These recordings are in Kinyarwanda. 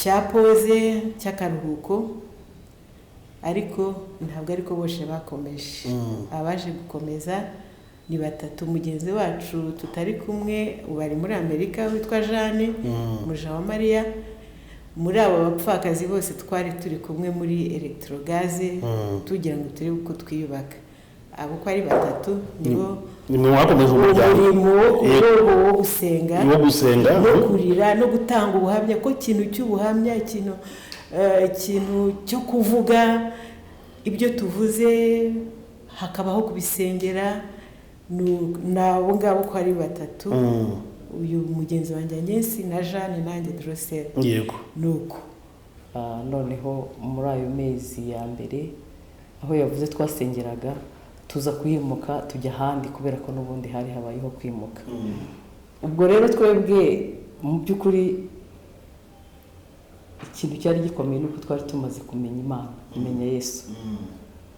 cya pause, cy'akaruhuko, ariko ntabwo ariko bose bakomeje. Abaje gukomeza ni batatu. Mugenzi wacu tutari kumwe bari muri Amerika witwa Jeanne Mujawamariya. Muri abo bapfakazi bose twari turi kumwe muri Electrogaz, tugira ngo turebe uko twiyubaka. Abo uko ari batatu nibo Nimwe mwakomeje umuryango. Umurimo wo gusenga, wo gusenga, no kurira no gutanga ubuhamya, ko ikintu cy'ubuhamya, ikintu cyo kuvuga ibyo tuvuze hakabaho kubisengera. Ni abo ngabo uko ari batatu, uyu mugenzi wanjye Agnes na Jeanne nanjye Drosera. Nuko Noneho muri ayo mezi ya mbere aho yavuze twasengeraga, tuza kuhimuka tujya ahandi, kubera ko n'ubundi hari habayeho kwimuka. Ubwo rero twebwe mu by'ukuri ikintu cyari gikomeye ni uko twari tumaze kumenya Imana, kumenya Yesu,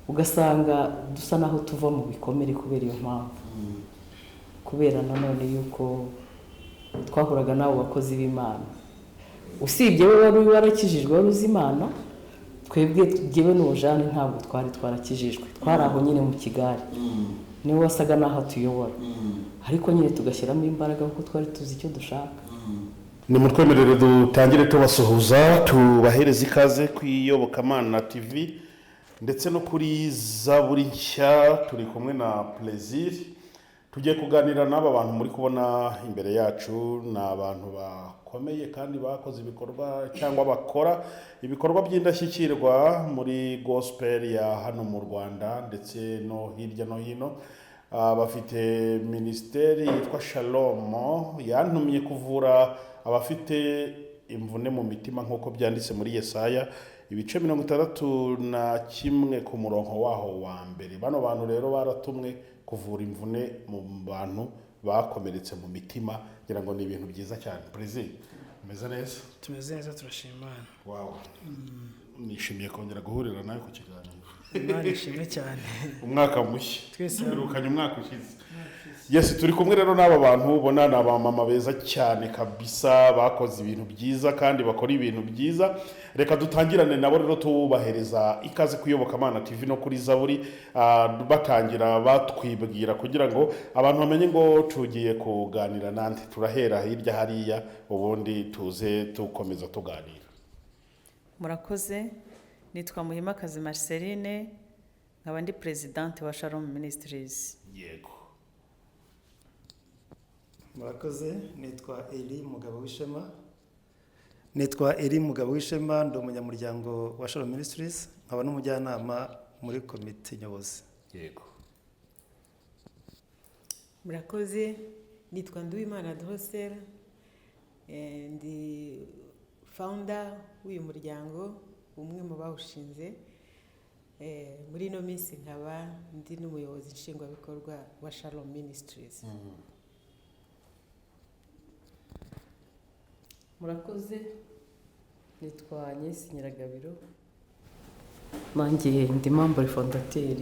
ugasanga dusa naho tuva mu bikomere kubera iyo mpamvu, kubera nanone yuko twahuraga n'abo bakozi b'Imana. Usibye we wari warakijijwe, wari uzi Imana, twebwe jyewe n'uwo Jeanne ntabwo twari twarakijijwe, twari aho nyine mu kigare, niwe wasaga n'aho atuyobora, ariko nyine tugashyiramo imbaraga kuko twari tuzi icyo dushaka. Ni mutwemerere dutangire tubasuhuza, tubahereza ikaze ku Iyobokamana TV ndetse no kuri Zaburi Nshya. Turi kumwe na Plaisir, tugiye kuganira n'aba bantu muri kubona imbere yacu. Ni abantu bakomeye kandi bakoze ibikorwa cyangwa bakora ibikorwa by'indashyikirwa muri gospel ya hano mu Rwanda ndetse no hirya no hino. Bafite minisiteri yitwa Shalom, yantumye kuvura abafite imvune mu mitima, nk'uko byanditse muri Yesaya ibice 61 ku murongo waho wa mbere. Bano bantu rero baratumwe kuvura imvune mu bantu bakomeretse mu mitima. Ngira ngo ni ibintu byiza cyane. Perezida, umeze neza? Tumeze neza, turashima Imana. Wow, nishimiye kongera guhurira nawe ku kiganiro. Imana ishimwe cyane. Umwaka mushya. Twese. Duherukanye umwaka ushize. Yes, turi kumwe rero n'aba bantu ubona ni abamama beza cyane kabisa, bakoze ibintu byiza kandi bakora ibintu byiza. Reka dutangirane nabo rero, tubahereza ikaze ku Iyobokamana TV no kuri Zaburi, batangira batwibwira kugira ngo abantu bamenye ngo tugiye kuganira nande. Turahera hirya hariya, ubundi tuze tukomeza tuganira. Murakoze. Nitwa Muhimakazi Marceline, nkaba ndi présidente wa Shalom Ministries. Murakoze. Nitwa Eli Mugabo w'Ishema, nitwa Eli Mugabo w'Ishema, ndi umunyamuryango wa Shalom Ministries, nkaba n'umujyanama muri komite nyobozi. Murakoze. Nitwa Nduwimana Drosera, ndi founder w'uyu muryango, umwe mu bawushinze. Muri ino minsi nkaba ndi n'umuyobozi nshingwabikorwa wa Shalom Ministries. Murakoze. Nitwa Agnes Nyiragabiro, nanjye ndi membre fondateur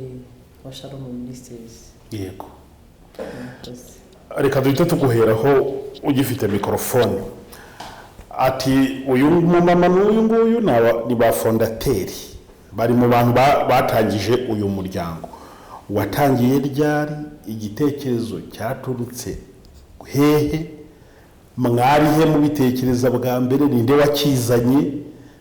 wa Shalom Ministries. Murakoze. Reka duhite tuguheraho ugifite mikorofone. Ati uyu mumama n'uyu nguyu ni ba fondateur, bari mu bantu batangije uyu muryango. Watangiye ryari? Igitekerezo cyaturutse hehe? Mwari he mubitekereza bwa mbere? Ninde wakizanye?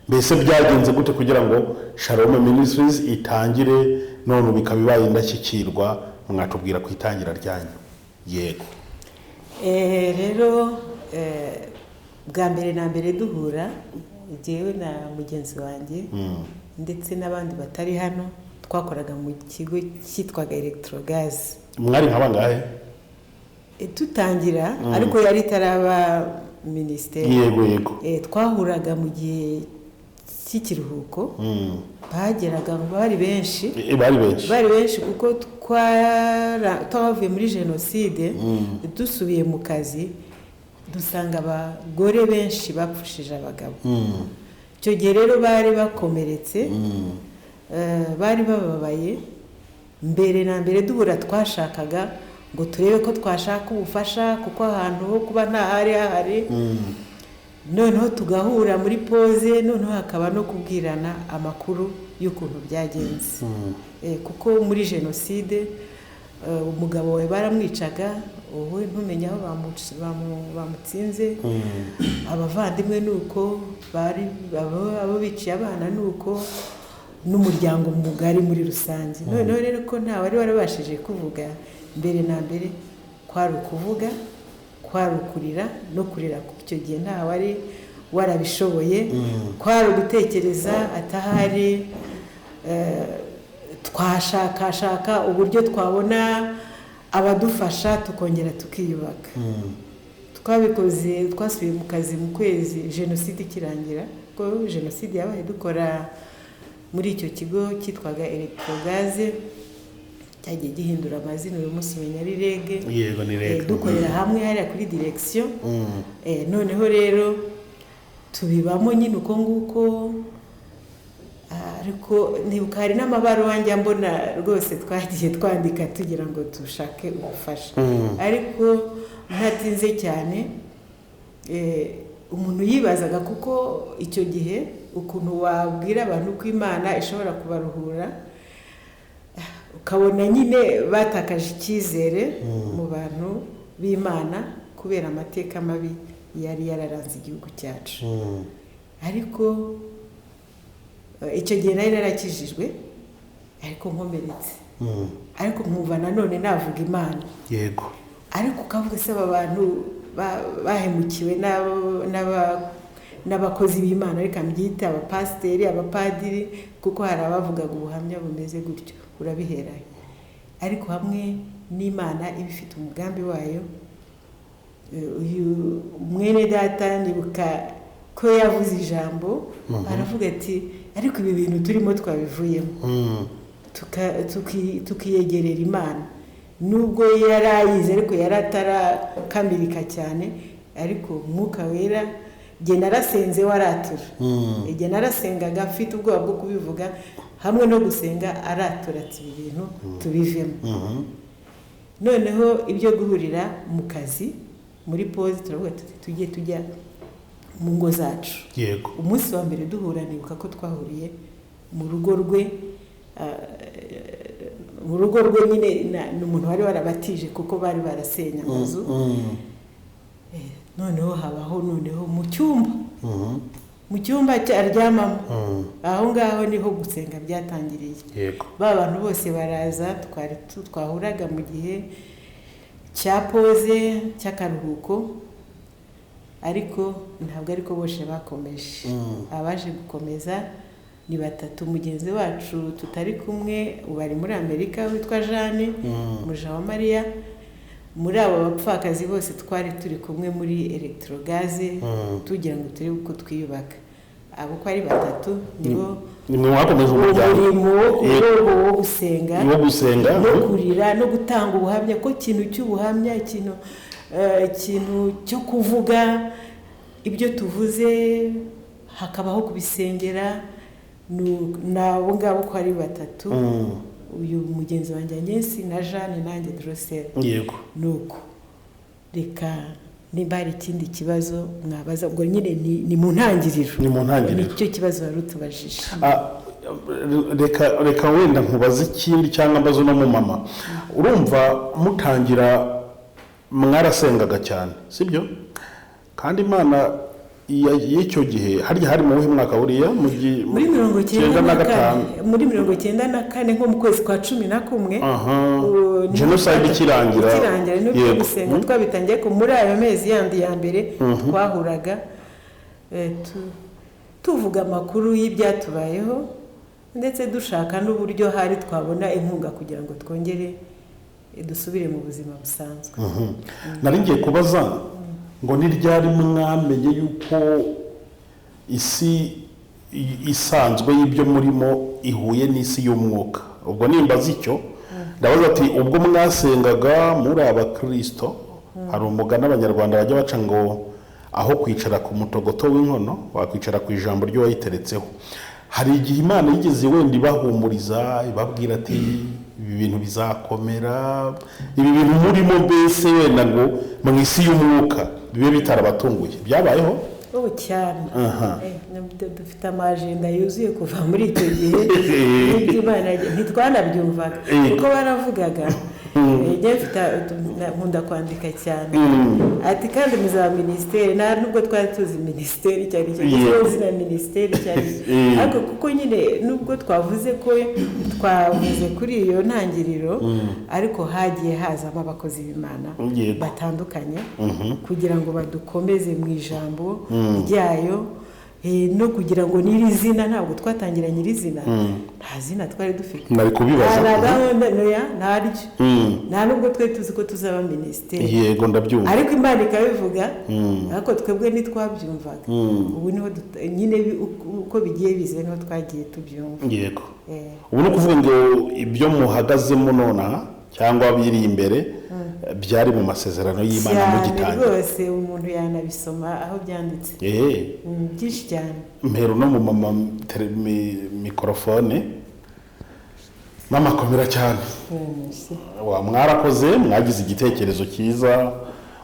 Mbese byagenze gute kugira ngo Shalom Ministries itangire, none bikaba ibaye indashyikirwa? Mwatubwira ku itangira ryanyu? Yego. Rero bwa mbere na mbere duhura, jyewe na mugenzi wanjye ndetse n'abandi batari hano, twakoraga mu kigo cyitwaga Electrogaz. Mwari nka bangahe? Tutangira, ariko yari itaraba minisiteri. yego yego Twahuraga mu gihe cy'ikiruhuko, bageraga bari benshi. Bari benshi. Bari benshi kuko twavuye muri jenoside, dusubiye mu kazi dusanga abagore benshi bapfushije abagabo. Icyo gihe rero bari bakomeretse, bari bababaye. Mbere na mbere duhura twashakaga ngo turebe ko twashaka ubufasha, kuko ahantu ho kuba ntahari hahari. Noneho tugahura muri pause, noneho hakaba no kubwirana amakuru y'ukuntu byagenze. Kuko muri jenoside umugabo wawe baramwicaga, wowe ntumenye aho bamutsinze, abavandimwe ni uko bari, abo biciye abana ni uko, n'umuryango mugari muri rusange. Noneho rero ko nta wari warabashije kuvuga, mbere na mbere kwari ukuvuga, kwari ukurira no kurira, kuko icyo gihe nta wari warabishoboye, kwari ugutekereza atahari, twashakashaka uburyo twabona abadufasha tukongera tukiyubaka. Twabikoze, twasubiye mu kazi mu kwezi jenoside ikirangira, kuko jenoside yabaye dukora muri icyo kigo cyitwaga Electrogaze, cyagiye gihindura amazina, uyu munsi umenya ari REG. Yego, ni REG. Dukorera hamwe hariya kuri direction. Noneho rero tubibamo nyine uko nguko, ariko nibuka hari n'amabaruwa njya mbona rwose twagiye twandika tugira ngo dushake ubufasha, ariko ntatinze cyane. Umuntu yibazaga, kuko icyo gihe ukuntu wabwira abantu ko Imana ishobora kubaruhura, ukabona nyine batakaje icyizere mu bantu b'Imana kubera amateka mabi yari yararanze igihugu cyacu. Ariko icyo gihe nari narakijijwe, ariko nkomeretse, ariko nkumva nanone navuga Imana. Ariko ukavuga se aba bantu bahemukiwe n'abakozi b'Imana, reka mbyite abapasiteri, abapadiri, kuko hari abavugaga ubuhamya bumeze gutyo, urabiherayo. Ariko hamwe n'Imana iba ifite umugambi wayo. Uyu mwene data nibuka ko yavuze ijambo, aravuga ati ariko ibi bintu turimo twabivuyemo, tukiyegerera Imana. Nubwo yari ayizi ariko yari atarakamirika cyane, ariko Umwuka Wera, jye narasenze waratura. Jye narasengaga mfite ubwoba bwo kubivuga, hamwe no gusenga aratura ati ibi bintu tubivemo. Noneho ibyo guhurira mu kazi muri pause, turavuga tuti tujye tujya mu ngo zacu. Umunsi wa mbere duhura nibuka ko twahuriye mu rugo rwe, mu rugo rwe nyine ni umuntu wari warabatije kuko bari barasenye amazu. Noneho habaho noneho mu cyumba, mu cyumba aryamamo, aho ngaho niho gusenga byatangiriye. Ba bantu bose baraza, twari twahuraga mu gihe cya pause cy'akaruhuko, ariko ntabwo ariko bose bakomeje. Abaje gukomeza ni batatu, mugenzi wacu tutari kumwe ubu ari muri Amerika witwa Jeanne Mujawamariya. Muri abo bapfakazi bose twari turi kumwe muri Electrogaze, tugira ngo turebe uko twiyubaka. Abo uko ari batatu nibo Ni mwe mwakomeje umuryango. Umurimo wo gusenga, wo gusenga, no kurira no gutanga ubuhamya, ko ikintu cy'ubuhamya, ikintu cyo kuvuga ibyo tuvuze hakabaho kubisengera, nabo ngabo ko ari batatu, uyu mugenzi wanjye Agnes na Jeanne nanjye Drosel. Nuko reka nimba hari ikindi kibazo mwabaza, ubwo nyine ni mu ntangiriro. Ni mu ntangiriro. Nicyo kibazo wari utubajije. Reka wenda nkubaze ikindi cyangwa mbaze uno mumama. Urumva mutangira mwarasengaga cyane, sibyo? Kandi Imana y'icyo gihe harya hari mu wuhe mwaka buriya? Muri 95, muri 94 nko mu kwezi kwa 11, Genocide ikirangira. Ikirangira n'ubwo gusenga twabitangiye, ko muri ayo mezi yandi ya mbere twahuraga tuvuga amakuru y'ibyatubayeho, ndetse dushaka n'uburyo hari twabona inkunga kugira ngo twongere dusubire mu buzima busanzwe. Nari ngiye kubaza ngo ni ryari mwamenye yuko isi isanzwe y'ibyo murimo ihuye n'isi y'umwuka? Ubwo nimbaza icyo ndabaza ati ubwo mwasengaga muri abakristo, hari umugani abanyarwanda bajya baca ngo aho kwicara ku mutogoto w'inkono wakwicara ku ijambo ry'uwayiteretseho. Hari igihe Imana yigeze wenda ibahumuriza, ibabwira ati ibi bintu bizakomera, ibi bintu murimo mbese wenda ngo mu isi y'umwuka bibe bitarabatunguye, byabayeho? Oh, cyane. Aha. Dufite amajenda yuzuye kuva muri icyo gihe n'iby'Imana ntitwanabyumvaga kuko baravugaga. Njye nkunda kwandika cyane, ati kandi muzaba minisiteri, nta nubwo twari tuzi minisiteri icyo ari cyo, tuzi na minisiteri icyo ari cyo, ariko kuko nyine nubwo twavuze ko twavuze kuri iyo ntangiriro, ariko hagiye hazamo abakozi b'Imana batandukanye kugira ngo badukomeze mu ijambo ryayo, no kugira ngo n'iri zina, ntabwo twatangiranye iri zina, nta zina twari dufite. Nari kubibaza. Nta gahunda ntaryo, nta nubwo twari tuzi ko tuzaba minisiteri. Yego, ndabyumva. Ariko Imana ikabivuga, ariko twebwe ntitwabyumvaga. Ubu niho nyine uko bigiye bize niho twagiye tubyumva. Yego, ubu ni ukuvuga ngo ibyo muhagazemo nonaha cyangwa biri imbere byari mu masezerano y'Imana mugitangira. Rwose umuntu yanabisoma aho byanditse. Byinshi cyane. Mpero no mu mama mikorofone mama, komera cyane. Mwarakoze, mwagize igitekerezo cyiza,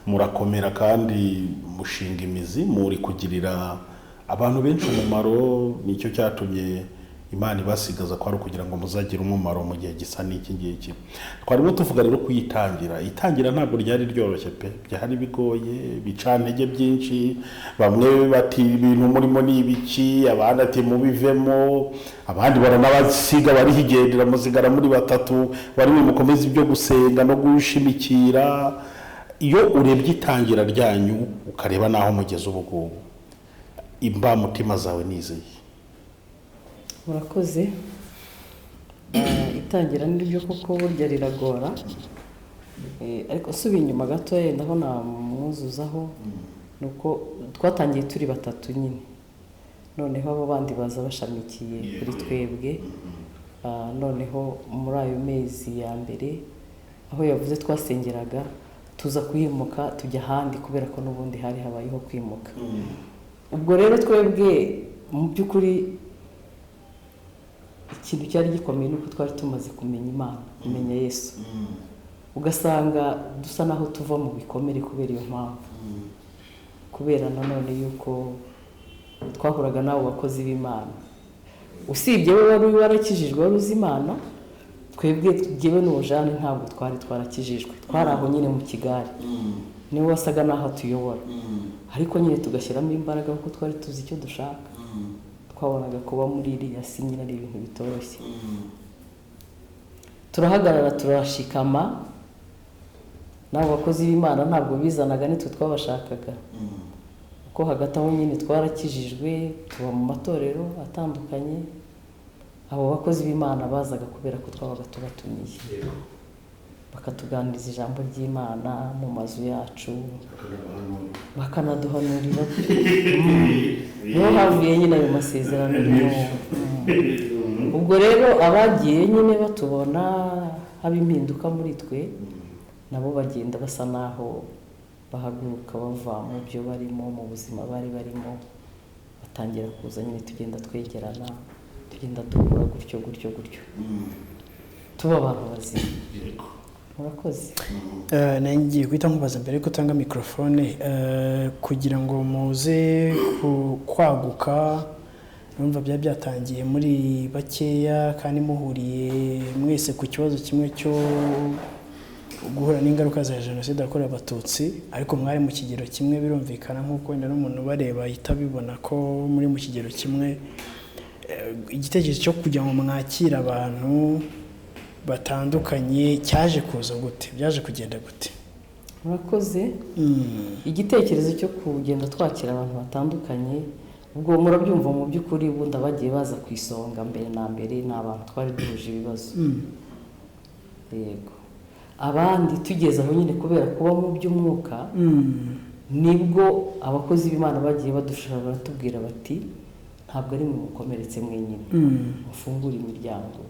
murakomera kandi mushinga imizi, muri kugirira abantu benshi umumaro. Nicyo cyatumye Imana ibasigaza, ko ari ukugira ngo muzagire umumaro mu gihe gisa n'iki ngiki twarimo tuvuga. Rero kuyitangira, itangira ntabwo ryari ryoroshye pe, byari bigoye, bicantege byinshi. Bamwe bati ibintu murimo ni ibiki, abandi ati mubivemo, abandi baranabasiga barihigendera, musigara muri batatu barimo mukomeza ibyo gusenga no gushimikira. Iyo urebye itangira ryanyu ukareba n'aho mugeze ubu ngubu, imbamutima zawe nizeye? Murakoze. Itangira niryo koko burya riragora, ariko nsubiye inyuma gato ndaho namwuzuzaho, ni uko twatangiye turi batatu nyine, noneho abo bandi baza bashamikiye kuri twebwe. Noneho muri ayo mezi ya mbere aho yavuze twasengeraga, tuza kuhimuka tujya ahandi kubera ko n'ubundi hari habayeho kwimuka. Ubwo rero twebwe mu by'ukuri ikintu cyari gikomeye ni uko twari tumaze kumenya Imana, kumenya Yesu, ugasanga dusa naho tuva mu bikomere kubera iyo mpamvu, kubera nanone yuko twahuraga n'abo bakozi b'Imana. Usibye we wari warakijijwe, wari uzi Imana, twebwe jyewe n'uwo Jane ntabwo twari twarakijijwe, twari aho nyine mu kigare, niwe wasaga n'aho atuyobora, ariko nyine tugashyiramo imbaraga kuko twari tuzi icyo dushaka. Twabonaga kuba muri iriya si nyine ari ibintu bitoroshye. Turahagarara, turashikama. N'abo bakozi b'Imana ntabwo bizanaga, nitwe twabashakaga, kuko hagati aho nyine twarakijijwe, tuba mu matorero atandukanye. Abo bakozi b'Imana bazaga kubera ko twabaga tubatumiye, bakatuganiriza ijambo ry'Imana mu mazu yacu, bakanaduhanurira. Niho havuye nyine ayo masezerano. Ubwo rero abagiye nyine batubona haba impinduka muri twe, nabo bagenda basa naho bahaguruka bava mu byo barimo, mu buzima bari barimo, batangira kuza nyine, tugenda twegerana, tugenda dukura gutyo gutyo gutyo, tuba abantu bazima. Murakoze. Ngiye guhita nkubaza mbere yuko utanga mikorofone, kugira ngo muze kwaguka. Urumva byari byatangiye muri bakeya kandi muhuriye mwese ku kibazo kimwe cyo guhura n'ingaruka za jenoside yakorewe Abatutsi, ariko mwari mu kigero kimwe, birumvikana nk'uko wenda n'umuntu ubareba ahita abibona ko muri mu kigero kimwe. Igitekerezo cyo kugira ngo mwakire abantu batandukanye cyaje kuza gute, byaje kugenda gute? Murakoze. Igitekerezo cyo kugenda twakira abantu batandukanye, ubwo murabyumva, mu by'ukuri ubundi abagiye baza ku isonga mbere na mbere ni abantu twari duhuje ibibazo. Yego, abandi tugeze aho nyine kubera kuba mu by'umwuka, nibwo abakozi b'Imana bagiye badushaka, baratubwira bati ntabwo ari mwe mukomeretse mwenyine, mufungure imiryango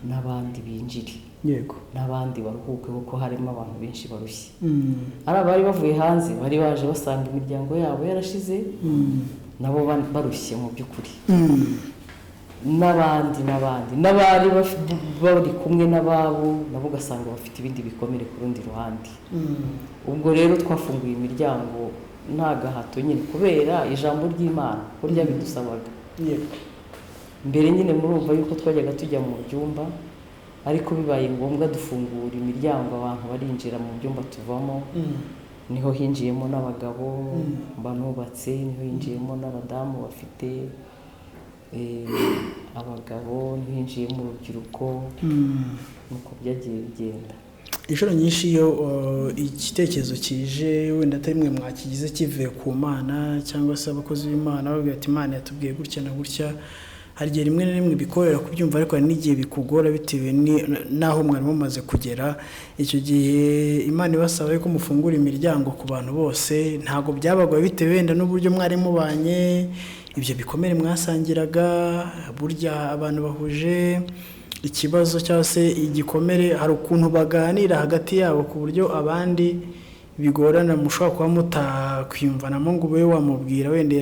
n'abandi binjire, n'abandi baruhuke, kuko harimo abantu benshi barushye, ari abari bavuye hanze, bari baje basanga imiryango yabo yarashize, nabo barushye mu by'ukuri, n'abandi n'abandi n'abari bari kumwe n'ababo, nabo ugasanga bafite ibindi bikomere ku rundi ruhande. Ubwo rero twafunguye imiryango. Nta gahato nyine, kubera ijambo ry'Imana ko ryabidusabaga. Mbere nyine murumva yuko twajyaga tujya mu byumba, ariko bibaye ngombwa dufungura imiryango, abantu barinjira mu byumba tuvamo. Niho hinjiyemo n'abagabo banubatse, niho hinjiyemo n'abadamu bafite abagabo, niho hinjiyemo urubyiruko, nuko byagiye bigenda. Inshuro nyinshi iyo igitekerezo kije, wenda atari mwe mwakigize, kivuye ku Mana cyangwa se abakozi b'Imana babwira ati Imana yatubwiye gutya na gutya, hari igihe rimwe na rimwe bikorohera kubyumva, ariko hari n'igihe bikugora bitewe n'aho mwari mumaze kugera. Icyo gihe Imana ibasaba yuko mufungura imiryango ku bantu bose, ntabwo byabagoye bitewe wenda n'uburyo mwari mubanye, ibyo bikomere mwasangiraga. Burya abantu bahuje ikibazo cyangwa se igikomere hari ukuntu baganira hagati yabo ku buryo abandi bigorana, mushobora kuba mutakwiyumvanamo ngo ube wamubwira wenda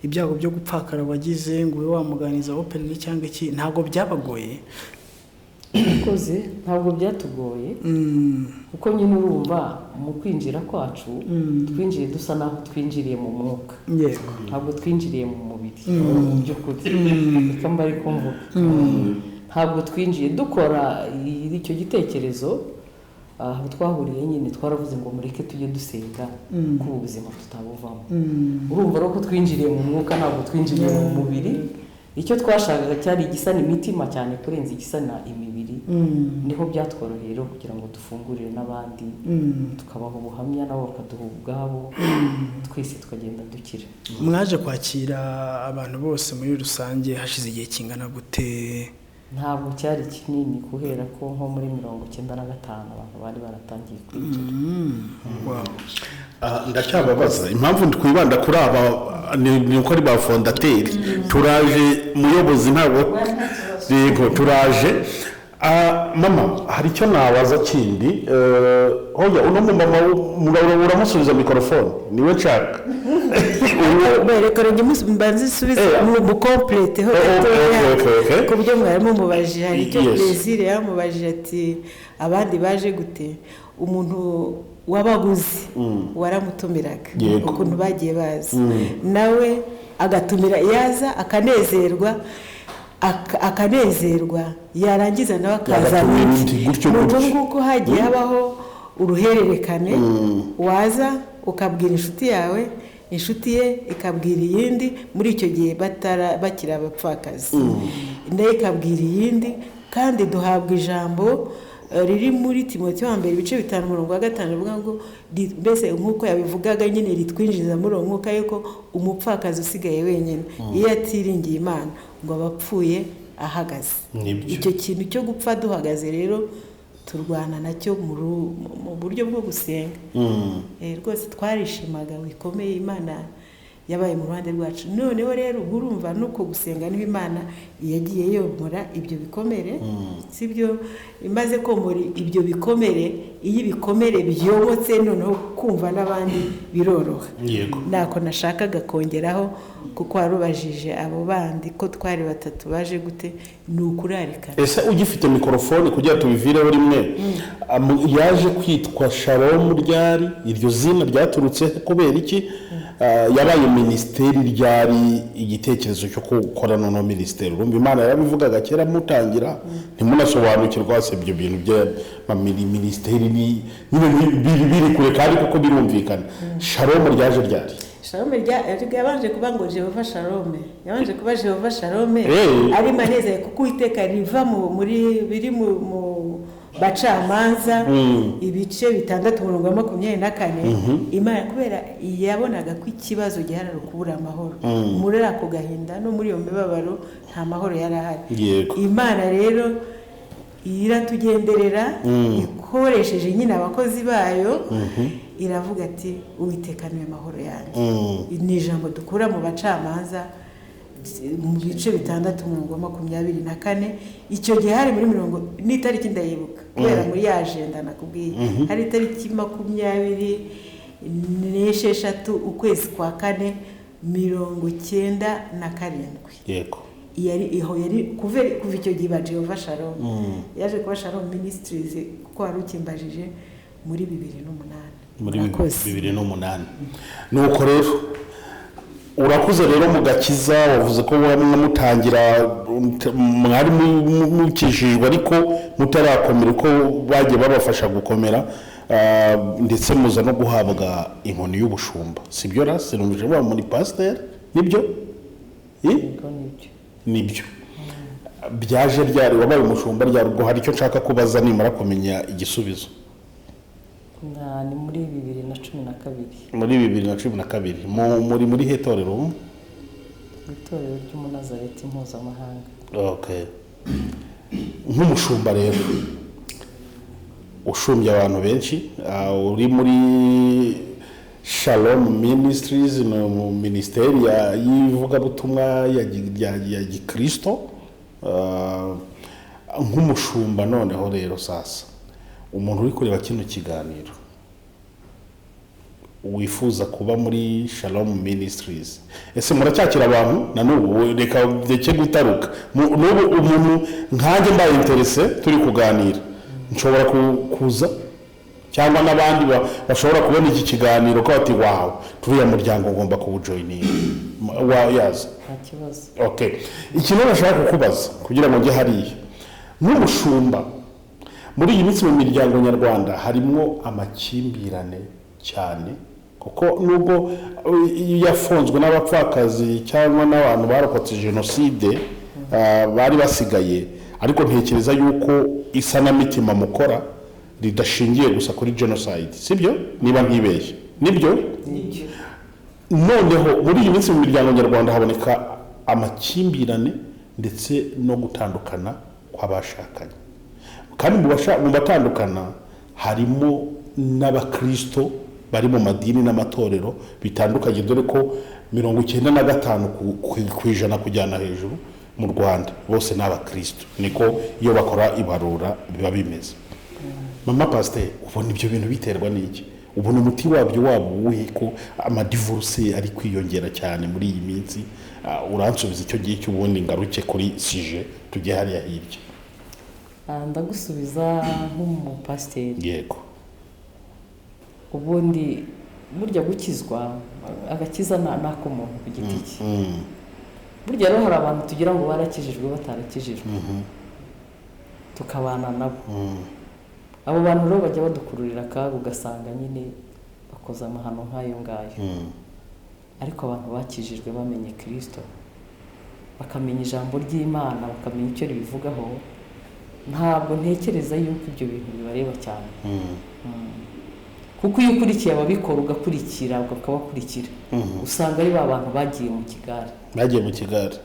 ibyago byo gupfakara wagize, ngo ube wamuganiza openly cyangwa iki. Ntabwo byabagoye? Urakoze, ntabwo byatugoye, kuko nyine urumva mu kwinjira kwacu twinjiye dusa naho twinjiriye mu mwuka, ntabwo twinjiriye mu mubiri. Mu by'ukuri reka mba ariko mvuga, ntabwo twinjiye dukora icyo gitekerezo. Aho twahuriye nyine twaravuze ngo mureke tujye dusenga ko ubu buzima tutabuvamo. Urumva rero ko twinjiriye mu mwuka, ntabwo twinjiriye mu mubiri. Icyo twashakaga cyari igisana imitima cyane kurenza igisana imibiri. Niho byatworoheye rero kugira ngo dufungurire n'abandi, tukabaha ubuhamya nabo bakaduha ubwabo, twese tukagenda dukira. Mwaje kwakira abantu bose muri rusange hashize igihe kingana gute? Ntabwo cyari kinini, guhera ko nko muri 95 abantu bari baratangiye kwinjira. Ndacyababaza impamvu twibanda kuri aba ni uko ari ba fondateri. Turaje muyobozi, ntabwo yego turaje. Mama, hari icyo nabaza kindi. Hoya uno mumama uramusubiza mikorofone, niwe nshaka. Reka mbanze nsubize mu complete ho gatoya ku byo mwari mumubajije. Hari icyo Plaisir yamubajije ati abandi baje gute? Umuntu wabaguzi waramutumiraga, ukuntu bagiye bazi nawe agatumira, yaza akanezerwa, akanezerwa, yarangiza nawe akazana undi. Ni nguko hagiye habaho uruhererekane, waza ukabwira inshuti yawe, inshuti ye ikabwira iyindi, muri icyo gihe bakiri abapfakazi, nayo ikabwira iyindi. Kandi duhabwa ijambo riri muri Timoteyo wa mbere ibice 5 umurongo wa 5, rivuga ngo mbese nk'uko yabivugaga nyine ritwinjiza muri uwo mwuka yuko umupfakazi usigaye wenyine iyo atiringiye Imana ngo aba apfuye ahagaze. Icyo kintu cyo gupfa duhagaze rero turwana nacyo mu buryo bwo gusenga. Rwose twarishimaga bikomeye, Imana yabaye mu ruhande rwacu. Noneho rero urumva nuko gusenga niba Imana yagiye yomora ibyo bikomere, sibyo? Imaze komora ibyo bikomere, iyo ibikomere byomotse noneho kumva n'abandi biroroha. Nako nashakaga kongeraho, kuko warubajije abo bandi ko twari batatu baje gute, ni ukurarikana. Ese ugifite mikorofone kugira tubivireho rimwe, yaje kwitwa Shalom ryari? Iryo zina ryaturutse kubera iki? Yabaye minisiteri ryari? Igitekerezo cyo gukora noneho minisiteri, urumva Imana yarabivugaga kera mutangira ntimunasobanukirwa se ibyo bintu bya minisiteri nyine biri kure kandi kuko birumvikana. Shalom ryaje ryari? Shalom yabanje kuba ngo Jehova Shalom, yabanje kuba Jehova Shalom ari maneze, kuko Uwiteka riva muri biri mu bacamanza ibice 6 umurongo wa 24. Imana kubera yabonaga ko ikibazo gihari ari ukubura amahoro, muri ako gahinda no muri iyo mibabaro nta mahoro yari ahari. Imana rero iratugenderera ikoresheje nyine abakozi bayo, iravuga ati Uwiteka niwe mahoro yanjye. Ni ijambo dukura mu bacamanza mu bice 6 umurongo wa 24. Icyo gihe hari muri mirongo n'itariki ndayibuka kubera muri ya agenda nakubwiye, hari itariki 26 ukwezi kwa 4 97. Yego, yari kuva icyo gihe ba Jehova Shalom, yaje kuba Shalom Ministries kuko wari ukimbajije muri 2008. Muri Murakoze. 2008. Nuko rero urakuze rero mu gakiza, wavuze ko mutangira mwari mukijijwe ariko mutarakomera uko bagiye babafasha gukomera, ndetse muza no guhabwa inkoni y'ubushumba, sibyo ra? Sinumvise bavuga muri pasiteri, nibyo? Yego, nibyo. Nibyo. Byaje ryari? Wabaye umushumba ryari? Ubwo hari icyo nshaka kubaza nimara kumenya igisubizo. Ni muri 2012. Muri 2012, muri he torero? Mu itorero ry'Umunazareti mpuzamahanga. Okay. Nk'umushumba rero ushumbye abantu benshi, uri muri Shalom Ministries, ni mu minisiteri y'ivugabutumwa ya gikristo. Nk'umushumba noneho rero sasa, umuntu uri kureba kino kiganiro wifuza kuba muri Shalom Ministries, ese muracyakira abantu na n'ubu? Reka ndeke gutaruka. N'ubu umuntu nkanjye mbaye intéressé, turi kuganira, nshobora kuza, cyangwa n'abandi bashobora kubona iki kiganiro ko bati: "Wawe, turiya muryango ngomba kuwujoininga," yaza? Nta kibazo. Okay, ikintu nashaka kukubaza kugira ngo njye hariya, nk'umushumba, muri iyi minsi mu miryango nyarwanda harimo amakimbirane cyane, kuko nubwo iyo yafunzwe n'abapfakazi cyangwa n'abantu barokotse jenoside, bari basigaye, ariko ntekereza yuko isanamitima mukora ridashingiye gusa kuri jenoside, sibyo? Niba ntibeshye, nibyo? Nibyo. Noneho muri iyi minsi mu miryango nyarwanda haboneka amakimbirane ndetse no gutandukana kw'abashakanye, kandi mu batandukana harimo n'abakristo bari mu madini n'amatorero bitandukanye, dore ko 95% kujyana hejuru mu Rwanda bose ni abakristo, niko iyo bakora ibarura biba bimeze. Mama pasiteri, ubona ibyo bintu biterwa n'iki? Ubona umuti wabyo waba uwuhe, ko amadivorce ari kwiyongera cyane muri iyi minsi? Uransubiza icyo ngicyo, ubundi ngaruke kuri sujet, tujye hariya hirya. Ndagusubiza nk'umupasiteri. Yego. Ubundi burya gukizwa, agakiza ni ak'umuntu ku giti cye. Burya rero hari abantu tugira ngo barakijijwe batarakijijwe, tukabana nabo. Abo bantu rero bajya badukururira akaga, ugasanga nyine bakoze amahano nk'ayo ngayo. Ariko abantu bakijijwe, bamenye Kirisito, bakamenya ijambo ry'Imana, bakamenya icyo ribivugaho, ntabwo ntekereza yuko ibyo bintu bibareba cyane. Kuko iyo ukurikiye ababikora, ugakurikira, ukabakurikira, usanga ari ba bantu bagiye mu kigare. Bagiye mu kigare.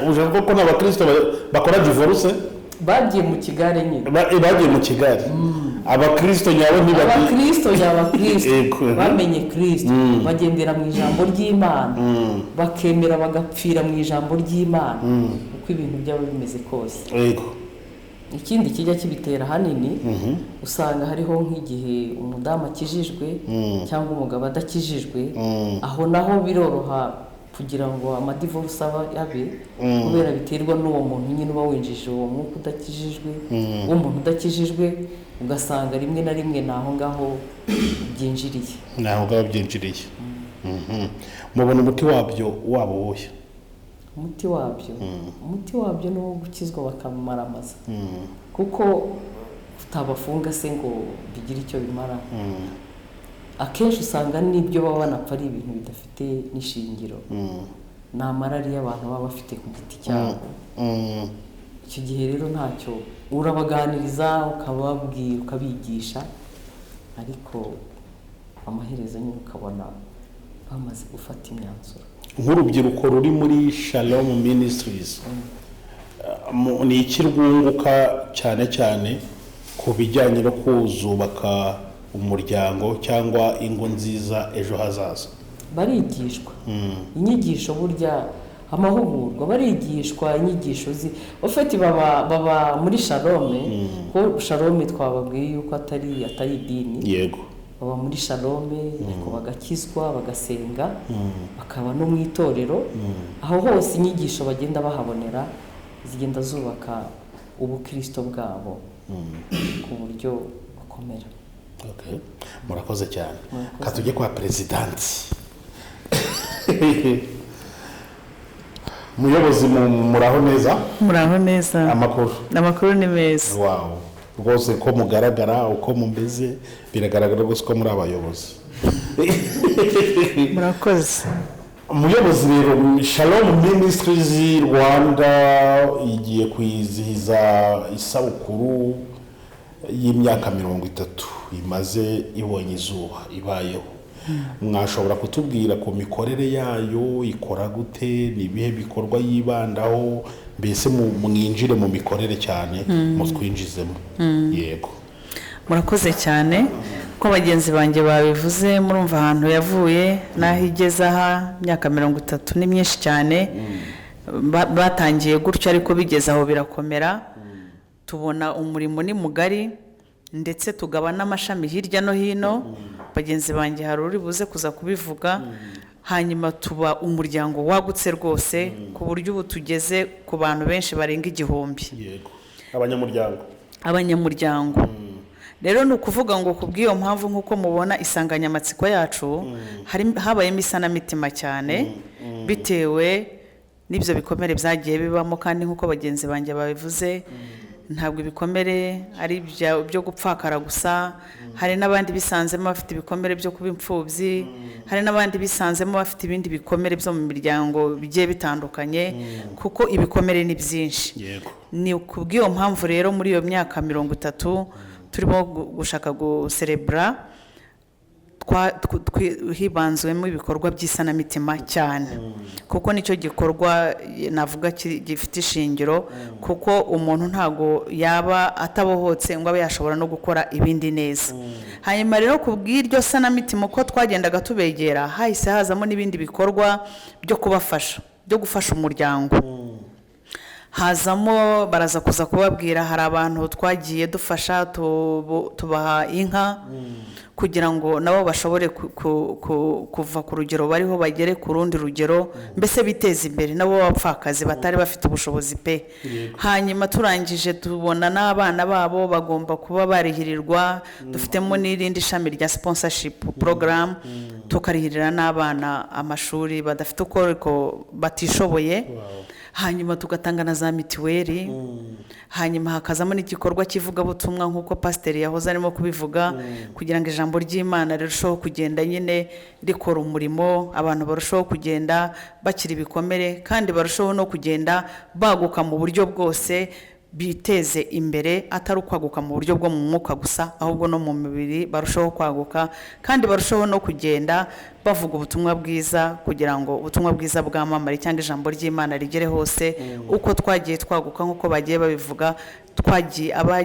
Ushaka ko n'abakristo bakora divorce? Bagiye mu kigare nyine. Bagiye mu kigare, abakristo nyabo ntibagi Abakristo nyabakristo Yego. bamenye Kirisito, bagendera mu ijambo ry'Imana, bakemera bagapfira mu ijambo ry'Imana, uko ibintu byaba bimeze kose. Ikindi kijya kibitera ahanini, usanga hariho nk'igihe umudamu akijijwe cyangwa umugabo adakijijwe. Aho naho biroroha kugira ngo amadivorce aba abe, kubera biterwa n'uwo muntu nyine uba winjije uwo mwuka udakijijwe, w'umuntu udakijijwe, ugasanga rimwe na rimwe ni aho ngaho byinjiriye. Ni aho ngaho byinjiriye. Mubona umuti wabyo waba uwuhe? Umuti wabyo ni uwo gukizwa bakamaramaza, kuko utabafunga se ngo bigire icyo bimara. Akenshi usanga n'ibyo baba banapfa ari ibintu bidafite n'ishingiro, ni amarari y'abantu baba bafite ku giti cyabo. Icyo gihe rero ntacyo, urabaganiriza, ukababwira, ukabigisha, ariko amaherezo nyine ukabona bamaze gufata imyanzuro. Nk'urubyiruko ruri muri Shalom Ministries, ni iki rwunguka cyane cyane ku bijyanye no kuzubaka umuryango cyangwa ingo nziza ejo hazaza? Barigishwa inyigisho, burya amahugurwa, barigishwa inyigisho zi ufite baba muri Shalom, ko Shalom twababwiye yuko atari idini. Baba muri Shalom ariko bagakizwa, bagasenga, bakaba no mu itorero. Aho hose inyigisho bagenda bahabonera zigenda zubaka ubukristo bwabo ku buryo bukomera. Okay. Murakoze cyane. Ka tujye kwa perezidanti. Muyobozi, muraho neza? Muraho neza. Amakuru? Amakuru ni meza. Wow, rwose ko mugaragara uko mumeze, biragaragara rwose ko muri abayobozi. Murakoze. Umuyobozi rero, Shalom Ministries Rwanda igiye kwizihiza isabukuru y'imyaka 30 imaze ibonye izuba, ibayeho. Mwashobora kutubwira ku mikorere yayo? Ikora gute? Ni ibihe bikorwa yibandaho? Mbese mwinjire mu mikorere cyane, mutwinjizemo. Yego. Murakoze cyane. Ko bagenzi banjye babivuze, murumva ahantu yavuye n'aho igeze aha. Imyaka 30 ni myinshi cyane. Batangiye gutyo, ariko bigeze aho birakomera, tubona umurimo ni mugari, ndetse tugaba n'amashami hirya no hino. Bagenzi banjye hari uri buze kuza kubivuga. Hanyuma tuba umuryango wagutse rwose, ku buryo ubu tugeze ku bantu benshi barenga 1000. Yego, abanyamuryango. Abanyamuryango. Rero ni ukuvuga ngo ku bw'iyo mpamvu, nk'uko mubona insanganyamatsiko yacu, habayemo isanamitima cyane bitewe n'ibyo bikomere byagiye bibamo. Kandi nk'uko bagenzi banjye babivuze, ntabwo ibikomere ari byo gupfakara gusa. Hari n'abandi bisanzemo bafite ibikomere byo kuba imfubyi, hari n'abandi bisanzemo bafite ibindi bikomere byo mu miryango bigiye bitandukanye, kuko ibikomere ni byinshi. Ni ku bw'iyo mpamvu rero muri iyo myaka 30 turimo gushaka guserebura, hibanzwemo ibikorwa by'isanamitima cyane, kuko nicyo gikorwa navuga gifite ishingiro, kuko umuntu ntago yaba atabohotse ngo abe yashobora no gukora ibindi neza. Hanyuma rero ku bw'iryo sanamitima, uko twagendaga tubegera, hahise hazamo n'ibindi bikorwa byo kubafasha, byo gufasha umuryango. Hazamo, baraza kuza kubabwira, hari abantu twagiye dufasha, tubaha inka kugira ngo nabo bashobore kuva ku rugero bariho bagere ku rundi rugero, mbese biteze imbere, nabo b'abapfakazi batari bafite ubushobozi pe. Hanyuma turangije tubona n'abana babo bagomba kuba barihirirwa. Dufitemo n'irindi shami rya sponsorship program, tukarihirira n'abana amashuri badafite uko ariko batishoboye. Hanyuma tugatanga na za mituweli. Hanyuma hakazamo n'igikorwa cy'ivugabutumwa, nk'uko pasiteri yahoze arimo kubivuga, kugira ngo ijambo ry'Imana rirusheho kugenda nyine rikora umurimo, abantu barusheho kugenda bakira ibikomere, kandi barusheho no kugenda baguka mu buryo bwose, biteze imbere, atari ukwaguka mu buryo bwo mu mwuka gusa, ahubwo no mu mubiri barusheho kwaguka, kandi barusheho no kugenda bavuga ubutumwa bwiza, kugira ngo ubutumwa bwiza bwamamare cyangwa ijambo ry'Imana rigere hose. Uko twagiye twaguka, nk'uko bagiye babivuga,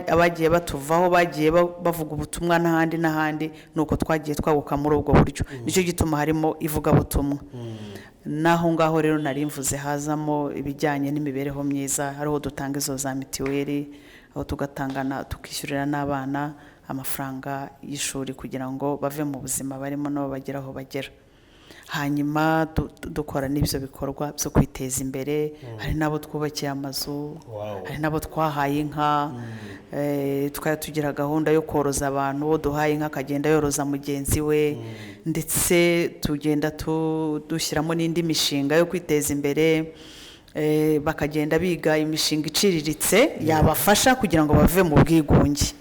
abagiye batuvaho bagiye bavuga ubutumwa n'ahandi n'ahandi, ni uko twagiye twaguka muri ubwo buryo. Nicyo gituma harimo ivugabutumwa. Naho ngaho rero nari mvuze, hazamo ibijyanye n'imibereho myiza, hariho dutanga izo za mituweli, aho tugatangana, tukishyurira n'abana amafaranga y'ishuri kugira ngo bave mu buzima barimo nabo bagere aho bagera. Hanyuma dukora n'ibyo bikorwa byo kwiteza imbere. Hari n'abo twubakiye amazu, hari n'abo twahaye inka. Twari tugira gahunda yo koroza abantu, uwo duhaye inka akagenda yoroza mugenzi we. Ndetse tugenda dushyiramo n'indi mishinga yo kwiteza imbere, bakagenda biga imishinga iciriritse yabafasha kugira ngo bave mu bwigunge.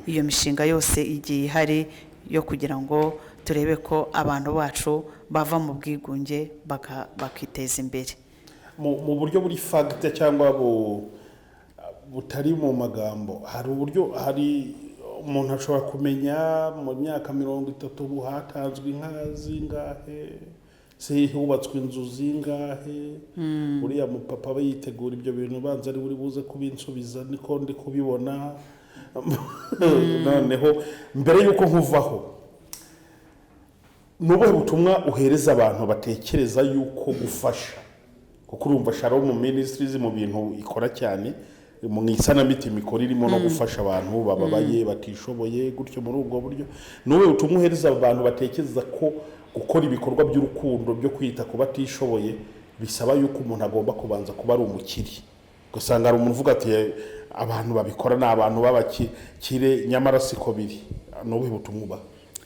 Iyo mishinga yose igiye ihari yo kugira ngo turebe ko abantu bacu bava mu bwigunge bakiteza imbere. Mu buryo buri fact cyangwa butari mu magambo, hari uburyo hari umuntu ashobora kumenya mu myaka 30 ubu hatanzwe inka zingahe, se hubatswe inzu zingahe? Uriya mupapa aba yitegura ibyo bintu, banza ari buri buze kubinsubiza, niko ndi kubibona. Noneho mbere y'uko nkuvaho, ni ubuhe butumwa uhereza abantu batekereza yuko gufasha, kuko urumva Shalom Ministries mu bintu ikora cyane mu isanamitima ikora irimo no gufasha abantu bababaye, batishoboye gutyo, muri ubwo buryo ni ubuhe butumwa uhereza abantu batekereza ko gukora ibikorwa by'urukundo byo kwita ku batishoboye bisaba yuko umuntu agomba kubanza kuba ari umukire? Ugasanga hari umuntu uvuga ati abantu babikora ni abantu b'abakire, nyamara siko biri. Ni ubuhe butumwa ubaha?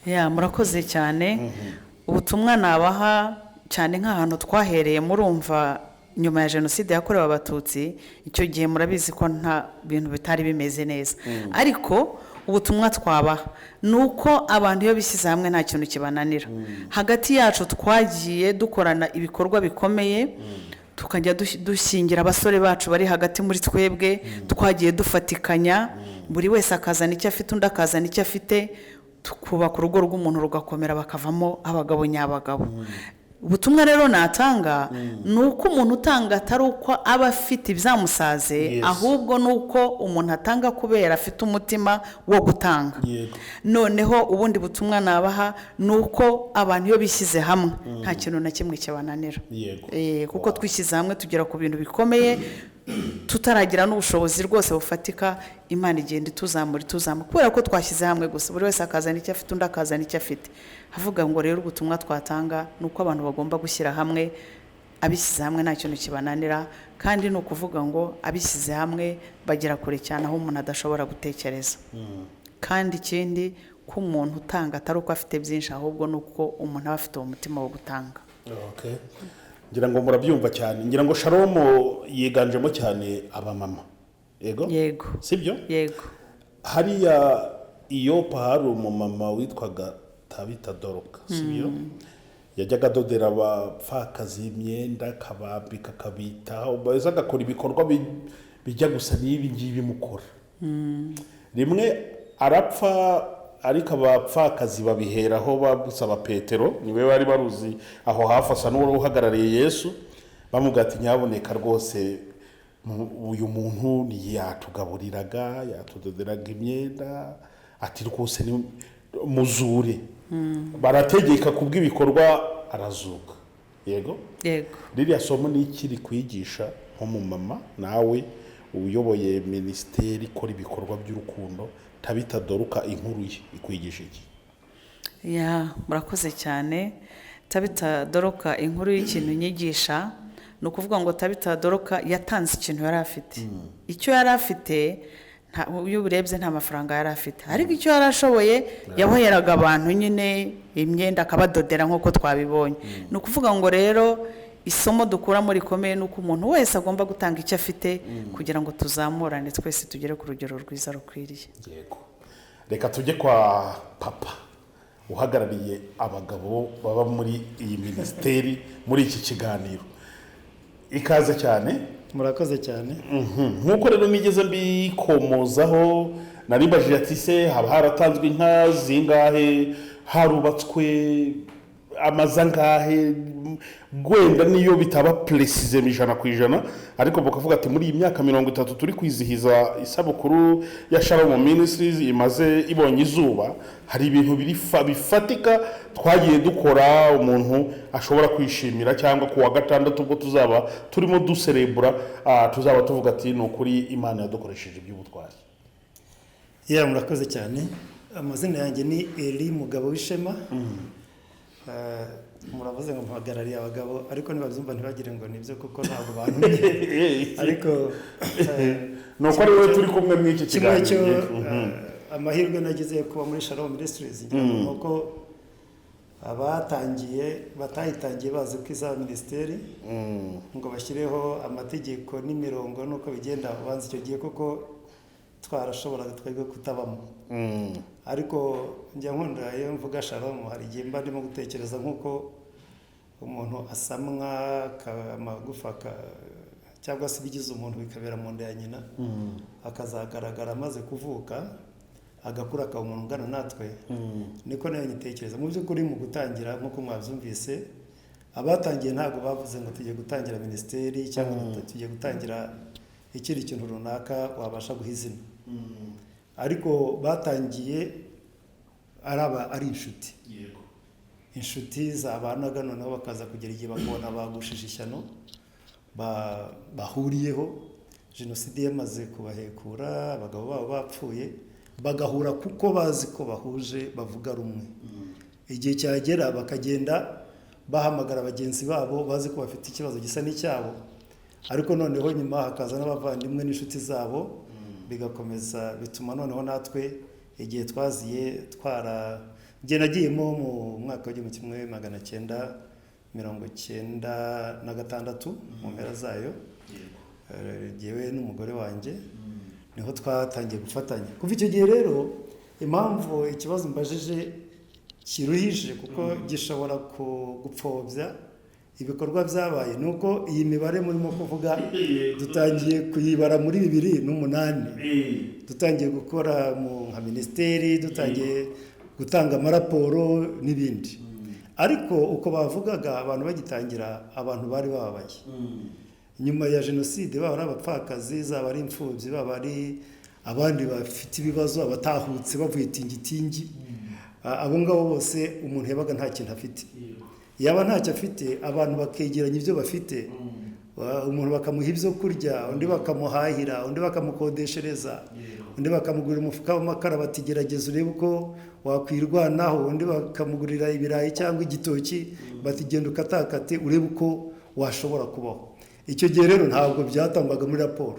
Ya, murakoze cyane. Ubutumwa nabaha cyane, nk'ahantu twahereye, murumva nyuma ya Jenoside yakorewe Abatutsi, icyo gihe murabizi ko nta bintu bitari bimeze neza, ariko ubutumwa twabaha ni uko abantu iyo bishyize hamwe nta kintu kibananira. Hagati yacu twagiye dukorana ibikorwa bikomeye, tukajya dushyingira abasore bacu bari hagati muri twebwe. Twagiye dufatikanya, buri wese akazana icyo afite, undi akazana icyo afite, tukubaka urugo rw'umuntu rugakomera, bakavamo abagabo nyabagabo. Ubutumwa rero natanga ni uko umuntu utanga atari uko aba afite ibyamusaze, ahubwo ni uko umuntu atanga kubera afite umutima wo gutanga. Noneho ubundi butumwa nabaha ni uko abantu iyo bishyize hamwe nta kintu na kimwe kibananira. Kuko twishyize hamwe tugera ku bintu bikomeye, tutaragira n'ubushobozi rwose bufatika. Imana igenda ituzamura, ituzamura kubera ko twashyize hamwe gusa, buri wese akazana icyo afite, undi akazana icyo afite. Havuga ngo rero ubutumwa twatanga ni uko abantu bagomba gushyira hamwe. Abishyize hamwe nta kintu kibananira, kandi ni ukuvuga ngo abishyize hamwe bagera kure cyane aho umuntu adashobora gutekereza. Kandi ikindi, ko umuntu utanga atari uko afite byinshi, ahubwo ni uko umuntu aba afite uwo mutima wo gutanga. Okay. Ngira ngo murabyumva cyane. Ngira ngo Shalom yiganjemo cyane abamama, yego? Yego. Sibyo? Yego. Hariya Iyopa hari umumama witwaga Tabita Doroka, sibyo? Yajyaga adodera abapfakazi imyenda, akabambika, akabitaho, mbese agakora ibikorwa bijya gusa n'ibi ngibi mukora. Rimwe arapfa, ariko abapfakazi babiheraho basaba Petero, niwe bari baruzi aho hafi, asa n'uwari uhagarariye Yesu, bamubwira ati: "Nyaboneka rwose, uyu muntu yatugaburiraga, yatudoderaga imyenda," ati: "Rwose ni muzure." Barategeka, kubw'ibikorwa arazuka, yego? Yego. Ririya somo ni iki rikwigisha nk'umumama, nawe uyoboye minisiteri ikora ibikorwa by'urukundo? Tabita Doruka, inkuru ye ikwigisha iki? Ya, murakoze cyane. Tabita Doroka, inkuru y'ikintu nyigisha ni ukuvuga ngo Tabita Doroka yatanze ikintu yari afite, icyo yari afite. Iyo ubirebye nta mafaranga yari afite, ariko icyo yari ashoboye yaboheraga abantu nyine imyenda, akabadodera nk'uko twabibonye. Ni ukuvuga ngo rero isomo dukuramo rikomeye ni uko umuntu wese agomba gutanga icyo afite kugira ngo tuzamurane twese, tugere ku rugero rwiza rukwiriye. Yego, reka tujye kwa papa uhagarariye abagabo baba muri iyi minisiteri muri iki kiganiro. Ikaze cyane. Murakoze cyane. Nk'uko rero nigeze mbikomozaho, nari mbajije ati: "Se haba haratanzwe inka zingahe, harubatswe amazu angahe?" Wenda niyo bitaba précis 100%, ariko bakavuga ati muri iyi myaka 30 turi kwizihiza isabukuru ya Shalom Ministries imaze ibonye izuba, hari ibintu bifatika twagiye dukora umuntu ashobora kwishimira, cyangwa ku wa gatandatu ubwo tuzaba turimo duserebura, tuzaba tuvuga ati: "Ni ukuri Imana yadukoresheje iby'ubutwari." Ya, murakoze cyane. Amazina yanjye ni Eli Mugabo w'Ishema. Muravuze ngo mpagarariye abagabo, ariko nibabyumva ntibagire ngo nibyo, kuko ntabwo bantumye, ariko Ni uko ari wowe turi kumwe muri iki kimwe cyo kiganiro. Amahirwe nagize yo kuba muri Shalom Ministries, ngira ngo ni uko abatangiye batayitangiye bazi ko izaba minisiteri ngo bashyireho amategeko n'imirongo n'uko bigenda. Ubanza icyo gihe koko twarashoboraga twebwe kutabamo, ariko njya nkunda iyo mvuga Shalom, hari igihe mba ndimo gutekereza nk'uko umuntu asamwa, amagufa cyangwa se ibigize umuntu bikabera mu nda ya nyina, akazagaragara amaze kuvuka, agakura, akaba umuntu ungana natwe. Niko nayo nyitekereza. Mu by'ukuri, mu gutangira, nk'uko mwabyumvise, abatangiye ntabwo bavuze ngo tugiye gutangira minisiteri cyangwa ngo tugiye gutangira ikindi kintu runaka wabasha guha izina, ariko batangiye ari inshuti, inshuti zabanaga, noneho bakaza kugera igihe bakabona bagushije ishyano bahuriyeho. Jenoside yamaze kubahekura, abagabo babo bapfuye, bagahura kuko bazi ko bahuje, bavuga rumwe. Igihe cyagera bakagenda bahamagara bagenzi babo bazi ko bafite ikibazo gisa n'icyabo, ariko noneho nyuma hakaza n'abavandimwe n'inshuti zabo, bigakomeza bituma noneho natwe Igihe twaziye twara, njye nagiyemo mu mwaka wa 1996 mu mpera zayo. Jyewe n'umugore wanjye niho twatangiye gufatanya. Kuva icyo gihe rero, impamvu ikibazo mbajije kiruhije, kuko gishobora gupfobya ibikorwa byabaye, ni uko iyi mibare murimo kuvuga dutangiye kuyibara muri 2008, dutangiye gukora mu nka minisiteri, dutangiye gutanga amaraporo n'ibindi. Ariko uko bavugaga, abantu bagitangira, abantu bari bababaye nyuma ya jenoside, baba ari abapfakazi, zaba ari imfubyi, baba ari abandi bafite ibibazo, abatahutse bavuye tingitingi. Abo ngabo bose, umuntu yabaga nta kintu afite. Yaba ntacyo afite, abantu bakegeranya ibyo bafite. Umuntu bakamuha ibyo kurya, undi bakamuhahira, undi bakamukodeshereza, undi bakamugurira umufuka w'amakara bati: "Gerageza urebe uko wakwirwanaho." Undi bakamugurira ibirayi cyangwa igitoki bati: "Genda ukatakate urebe uko washobora kubaho." Icyo gihe rero ntabwo byatangwaga muri raporo.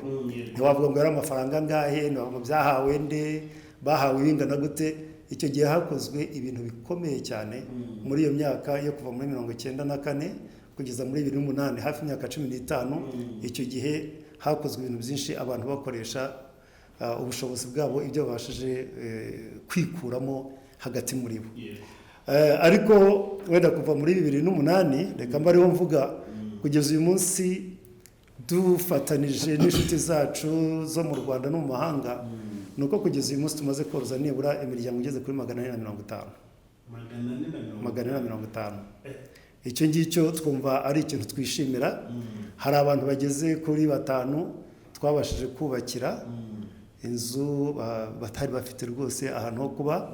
Ntiwavuga ngo yari amafaranga angahe, ntiwavuga ngo byahawe nde, bahawe ibingana gute. Icyo gihe hakozwe ibintu bikomeye cyane muri iyo myaka yo kuva muri 94 kugeza muri 2008, hafi imyaka 15. Icyo gihe hakozwe ibintu byinshi, abantu bakoresha ubushobozi bwabo, ibyo babashije kwikuramo hagati muri bo. Ariko wenda kuva muri 2008, reka mbe ariho mvuga, kugeza uyu munsi, dufatanije n'inshuti zacu zo mu Rwanda no mu mahanga, ni uko kugeza uyu munsi tumaze koroza nibura imiryango igeze kuri 450. 450. Icyo ngicyo twumva ari ikintu twishimira. Hari abantu bageze kuri batanu twabashije kubakira inzu, batari bafite rwose ahantu ho kuba.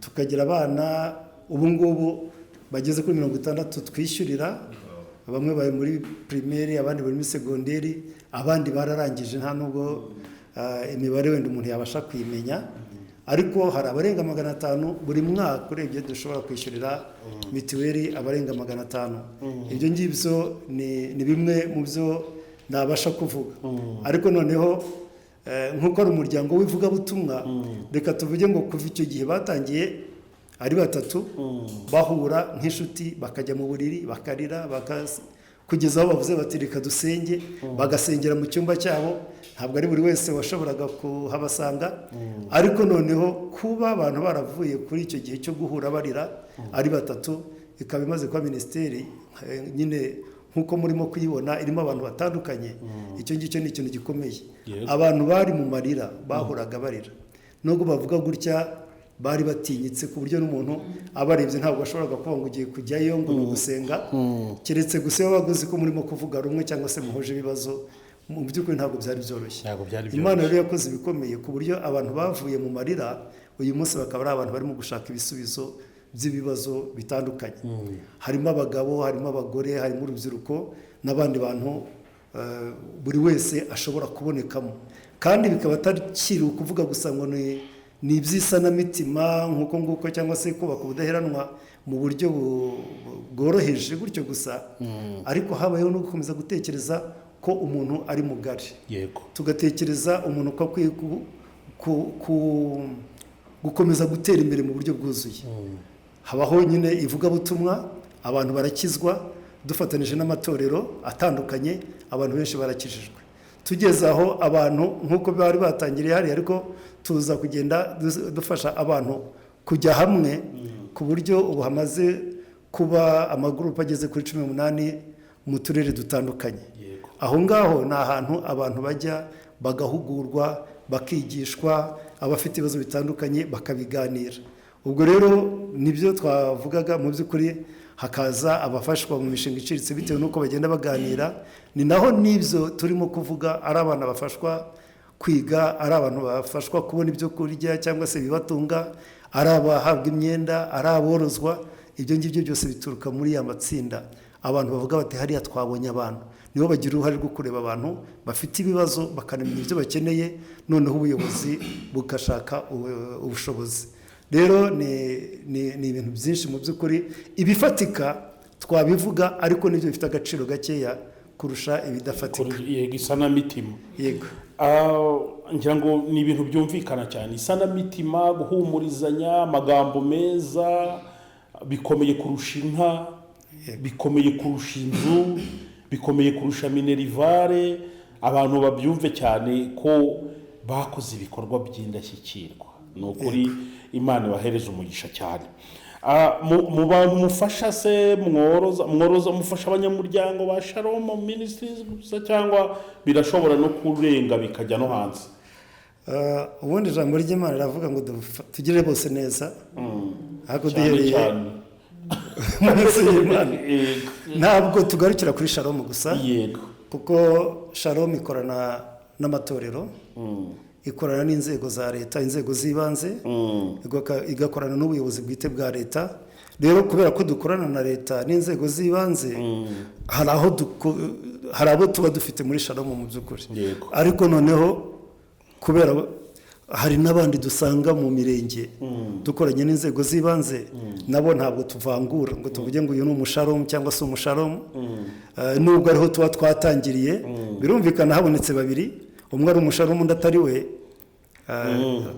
Tukagira abana ubu ngubu bageze kuri 60 twishyurira. Bamwe bari muri primaire, abandi bari muri segonderi, abandi bararangije. Nta nubwo imibare wenda umuntu yabasha kuyimenya, ariko hari abarenga 500 buri mwaka urebye dushobora kwishyurira mituweli, abarenga 500. Ibyo ngibyo ni bimwe mu byo nabasha kuvuga. Ariko noneho nk'uko ari umuryango w'ivugabutumwa, reka tuvuge ngo kuva icyo gihe batangiye ari batatu, bahura nk'inshuti, bakajya mu buriri bakarira, kugeza aho bavuze bati: "Reka dusenge." Bagasengera mu cyumba cyabo. Ntabwo ari buri wese washoboraga kuhabasanga. Ariko noneho kuba abantu baravuye kuri icyo gihe cyo guhura barira ari batatu, ikaba imaze kuba minisiteri nyine nk'uko murimo kuyibona, irimo abantu batandukanye, icyo ngicyo ni ikintu gikomeye. Abantu bari mu marira, bahuraga barira, nubwo bavuga gutya, bari batinyitse ku buryo n'umuntu abarebye ntabwo washoboraga kuvuga ngo ugiye kujyayo ngo ni ugusenga, keretse gusa iyo wabaga uzi ko murimo kuvuga rumwe cyangwa se muhuje ibibazo. Mu by'ukuri ntabwo byari byoroshye. Ntabwo byari Imana byoroshye. rero yakoze ibikomeye ku buryo abantu bavuye mu marira, uyu munsi bakaba ari abantu barimo gushaka ibisubizo by'ibibazo bitandukanye. Harimo abagabo, harimo abagore, harimo urubyiruko n'abandi bantu, buri wese ashobora kubonekamo. Kandi bikaba atakiri ukuvuga gusa ngo ni iby'isanamitima nk'uko nguko, cyangwa se kubaka ubudaheranwa mu buryo bworoheje gutyo gusa, ariko habayeho no gukomeza gutekereza ko umuntu ari mugari. Tugatekereza umuntu ko akwiye gukomeza gutera imbere mu buryo bwuzuye. Habaho nyine ivugabutumwa, abantu barakizwa, dufatanije n'amatorero atandukanye, abantu benshi barakijijwe. Tugeze aho abantu nk'uko bari batangiriye hariya, ariko tuza kugenda dufasha abantu kujya hamwe, ku buryo ubu hamaze kuba amagurupe ageze kuri 18 mu turere dutandukanye. Aho ngaho ni ahantu abantu bajya bagahugurwa, bakigishwa, abafite ibibazo bitandukanye bakabiganira. Ubwo rero nibyo twavugaga mu by'ukuri, hakaza abafashwa mu mishinga iciriritse bitewe n'uko bagenda baganira. Ni naho n'ibyo turimo kuvuga, ari abana bafashwa kwiga, ari abantu bafashwa kubona ibyo kurya cyangwa se ibibatunga, ari abahabwa imyenda, ari aborozwa, ibyo ngibyo byose bituruka muri ya matsinda. Abantu bavuga bati: "Hariya twabonye abantu." Nibo bagira uruhare rwo kureba abantu bafite ibibazo, bakanamenya ibyo bakeneye, noneho ubuyobozi bugashaka ubushobozi. Rero ni ibintu byinshi mu by'ukuri. Ibifatika twabivuga, ariko nibyo bifite agaciro gakeya kurusha ibidafatika. Yego, isanamitima. Yego. Ngira ngo ni ibintu byumvikana cyane, isanamitima, guhumurizanya, amagambo meza bikomeye kurusha inka, bikomeye kurusha inzu, bikomeye kurusha minerval. Abantu babyumve cyane ko bakoze ibikorwa by'indashyikirwa. Ni ukuri, Imana ibahereza umugisha cyane. Mu bantu mufasha se, mworoza, mufasha abanyamuryango ba Shalom Ministries gusa, cyangwa birashobora no kurenga bikajya no hanze? Ubundi ijambo ry'Imana riravuga ngo tugire bose neza, ariko cyane duhereye cyane mu nzu y'Imana. Ntabwo tugarukira kuri Shalom gusa, kuko Shalom ikorana n'amatorero, ikorana n'inzego za leta, inzego z'ibanze, igakorana n'ubuyobozi bwite bwa leta. Rero kubera ko dukorana na leta n'inzego z'ibanze, hari abo tuba dufite muri Shalom mu by'ukuri. Ariko noneho kubera hari n'abandi dusanga mu mirenge dukoranye n'inzego z'ibanze, nabo ntabwo tuvangura ngo tuvuge ngo uyu ni umusharomu cyangwa se umusharomu. Nubwo ariho tuba twatangiriye, birumvikana habonetse babiri, umwe ari umusharomu undi atari we,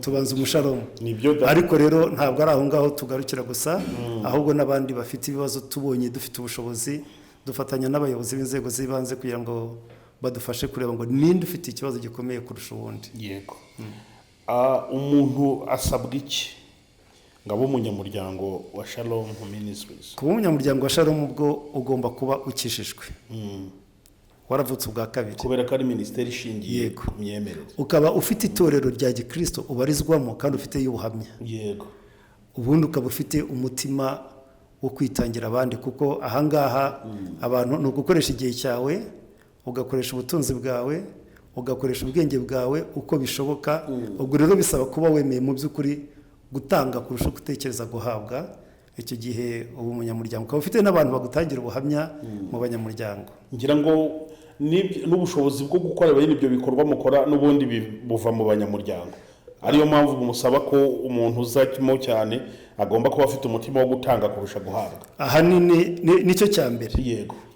tubanza umusharomu. Nibyo da. Ariko rero ntabwo ari aho ngaho tugarukira gusa, ahubwo n'abandi bafite ibibazo tubonye dufite ubushobozi, dufatanya n'abayobozi b'inzego z'ibanze kugira ngo badufashe kureba ngo ninde ufite ikibazo gikomeye kurusha uwundi. Yego. Umuntu asabwa iki ngo abe umunyamuryango wa Shalom Ministries? Kuba umunyamuryango wa Shalom, ubwo ugomba kuba ukijijwe, waravutse ubwa kabiri. Kubera ko ari minisiteri ishingiye Yego. ku myemerere. Ukaba ufite itorero rya gikristo ubarizwamo kandi ufite y'ubuhamya. Ubundi ukaba ufite umutima wo kwitangira abandi, kuko ahangaha abantu ni ugukoresha igihe cyawe, ugakoresha ubutunzi bwawe, ugakoresha ubwenge bwawe uko bishoboka. Ubwo rero bisaba kuba wemeye mu by'ukuri gutanga kurusha gutekereza guhabwa. Icyo gihe uba umunyamuryango, ukaba ufite n'abantu bagutangira ubuhamya mu banyamuryango. Ngira ngo n'ubushobozi bwo gukora bene ibyo bikorwa mukora n'ubundi buva mu banyamuryango, ariyo mpamvu musaba ko umuntu uzajyamo cyane agomba kuba afite umutima wo gutanga kurusha guhabwa. Ahanini nicyo cya mbere,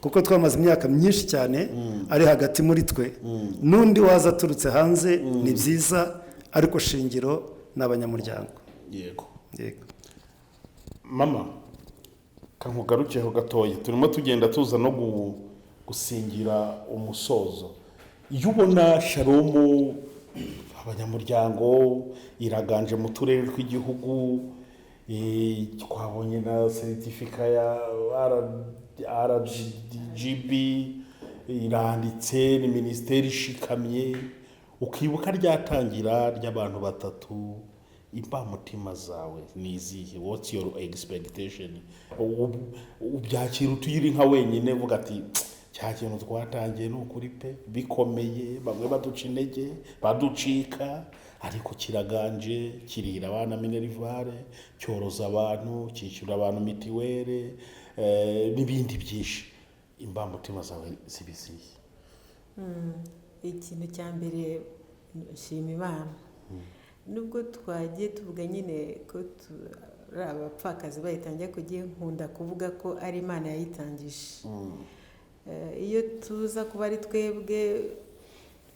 kuko twamaze imyaka myinshi cyane ari hagati muri twe. N'undi waza aturutse hanze ni byiza, ariko shingiro ni abanyamuryango. Yego. Mama, kankugarukeho gatoya, turimo tugenda tuza no gusingira umusozo. Iyo ubona Shalom, abanyamuryango, iraganje mu turere tw'igihugu, twabonye na certificat ya RGB iranditse, ni minisiteri ishikamye, ukibuka ryatangira ry'abantu batatu, imbamutima zawe ni izihe? What's your expectation? Ubyakira utuyiri nka wenyine, uvuga ati cya kintu twatangiye ni ukuri pe, bikomeye, bamwe baduca intege, baducika, ariko kiraganje, kirira abana minerval, cyoroza abantu, cyishyura abantu mituweli, n'ibindi byinshi. Imbamutima zawe ziba izihe? Ikintu cya mbere, nshima Imana. Nubwo twagiye tuvuga nyine ko turi abapfakazi bayitangiye, kugiye nkunda kuvuga ko ari Imana yayitangije. Iyo tuza kuba ari twebwe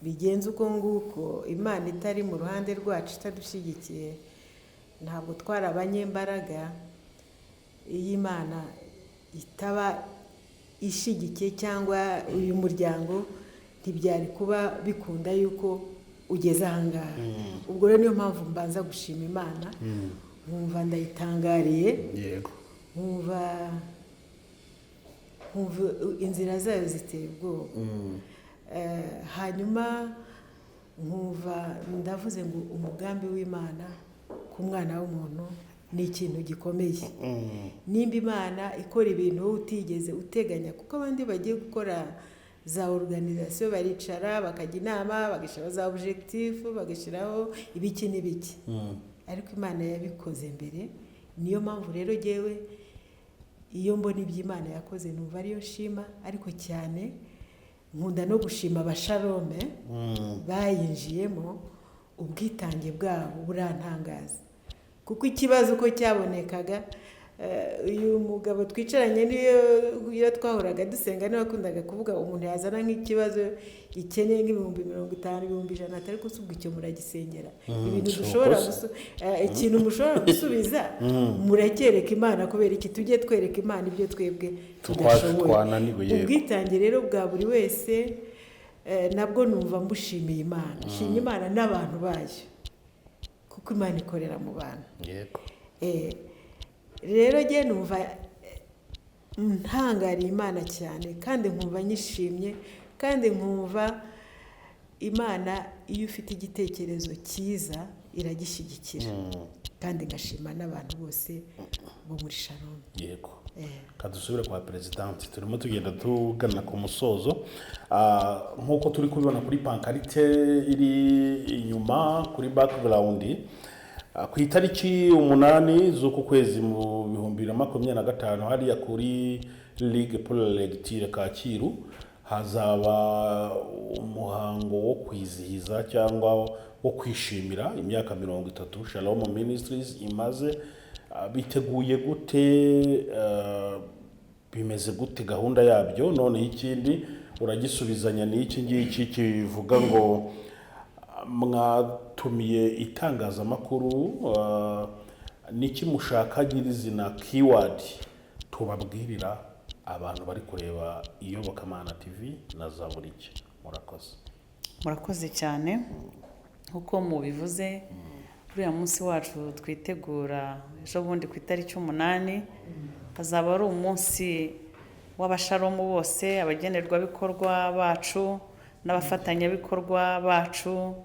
bigenze uko nguko, Imana itari mu ruhande rwacu, itadushyigikiye, ntabwo twari abanyembaraga. Iyo Imana itaba ishyigikiye cyangwa uyu muryango, ntibyari kuba bikunda yuko ugeze ahangaha. Ubwo rero niyo mpamvu mbanza gushima Imana, nkumva ndayitangariye, nkumva inzira zayo ziteye ubwoba. Hanyuma nkumva ndavuze ngo umugambi w'Imana ku mwana w'umuntu ni ikintu gikomeye. Nimba Imana ikora ibintu wowe utigeze uteganya, kuko abandi bagiye gukora za organisation baricara bakajya inama, bagashyiraho za objectif, bagashyiraho ibiki n'ibiki, ariko Imana yabikoze mbere. Niyo mpamvu rero jyewe iyo mbona ibyo Imana yakoze numva ariyo nshima, ariko cyane nkunda no gushima abasharome bayinjiyemo. Ubwitange bwabo burantangaza, kuko ikibazo uko cyabonekaga Uyu mugabo twicaranye niyo iyo twahuraga dusenga niwe wakundaga kuvuga umuntu yazana nk'ikibazo gikeneye nk'ibihumbi 50, 100,000, atari ubwo icyo muragisengera. Ibintu dushobora ikintu mushobora gusubiza muracyereka Imana. Kubera iki? Tujye twereka Imana ibyo twebwe tudashoboye. Twananiwe, yego. Ubwitange rero bwa buri wese, nabwo numva mbushimiye Imana, nshimye Imana n'abantu bayo, kuko Imana ikorera mu bantu. Rero njye numva ntangariye Imana cyane, kandi nkumva nyishimye, kandi nkumva Imana iyo ufite igitekerezo cyiza iragishyigikira, kandi ngashima n'abantu bose bo muri Shalom. Kadusubire kwa perezidanti, turimo tugenda tugana ku musozo. Nk'uko turi kubibona kuri pankarite iri inyuma kuri background, ku itariki 8 z'uku kwezi mu 2025, hariya kuri Ligue pour la Lecture Kacyiru, hazaba umuhango wo kwizihiza cyangwa wo kwishimira imyaka 30 Shalom Ministries imaze. Biteguye gute? Bimeze gute gahunda yabyo? Noneho ikindi uragisubizanya n'iki ngiki kivuga ngo mwatumiye itangazamakuru, niki mushaka nyirizina, keyword tubabwirira abantu bari kureba Iyobokamana TV na Zaburi Nshya? Murakoze. Murakoze cyane. Nk'uko mubivuze, uriya munsi wacu twitegura ejo bundi ku itariki 8, hazaba ari umunsi w'abasharomu bose, abagenerwabikorwa bacu n'abafatanyabikorwa bacu,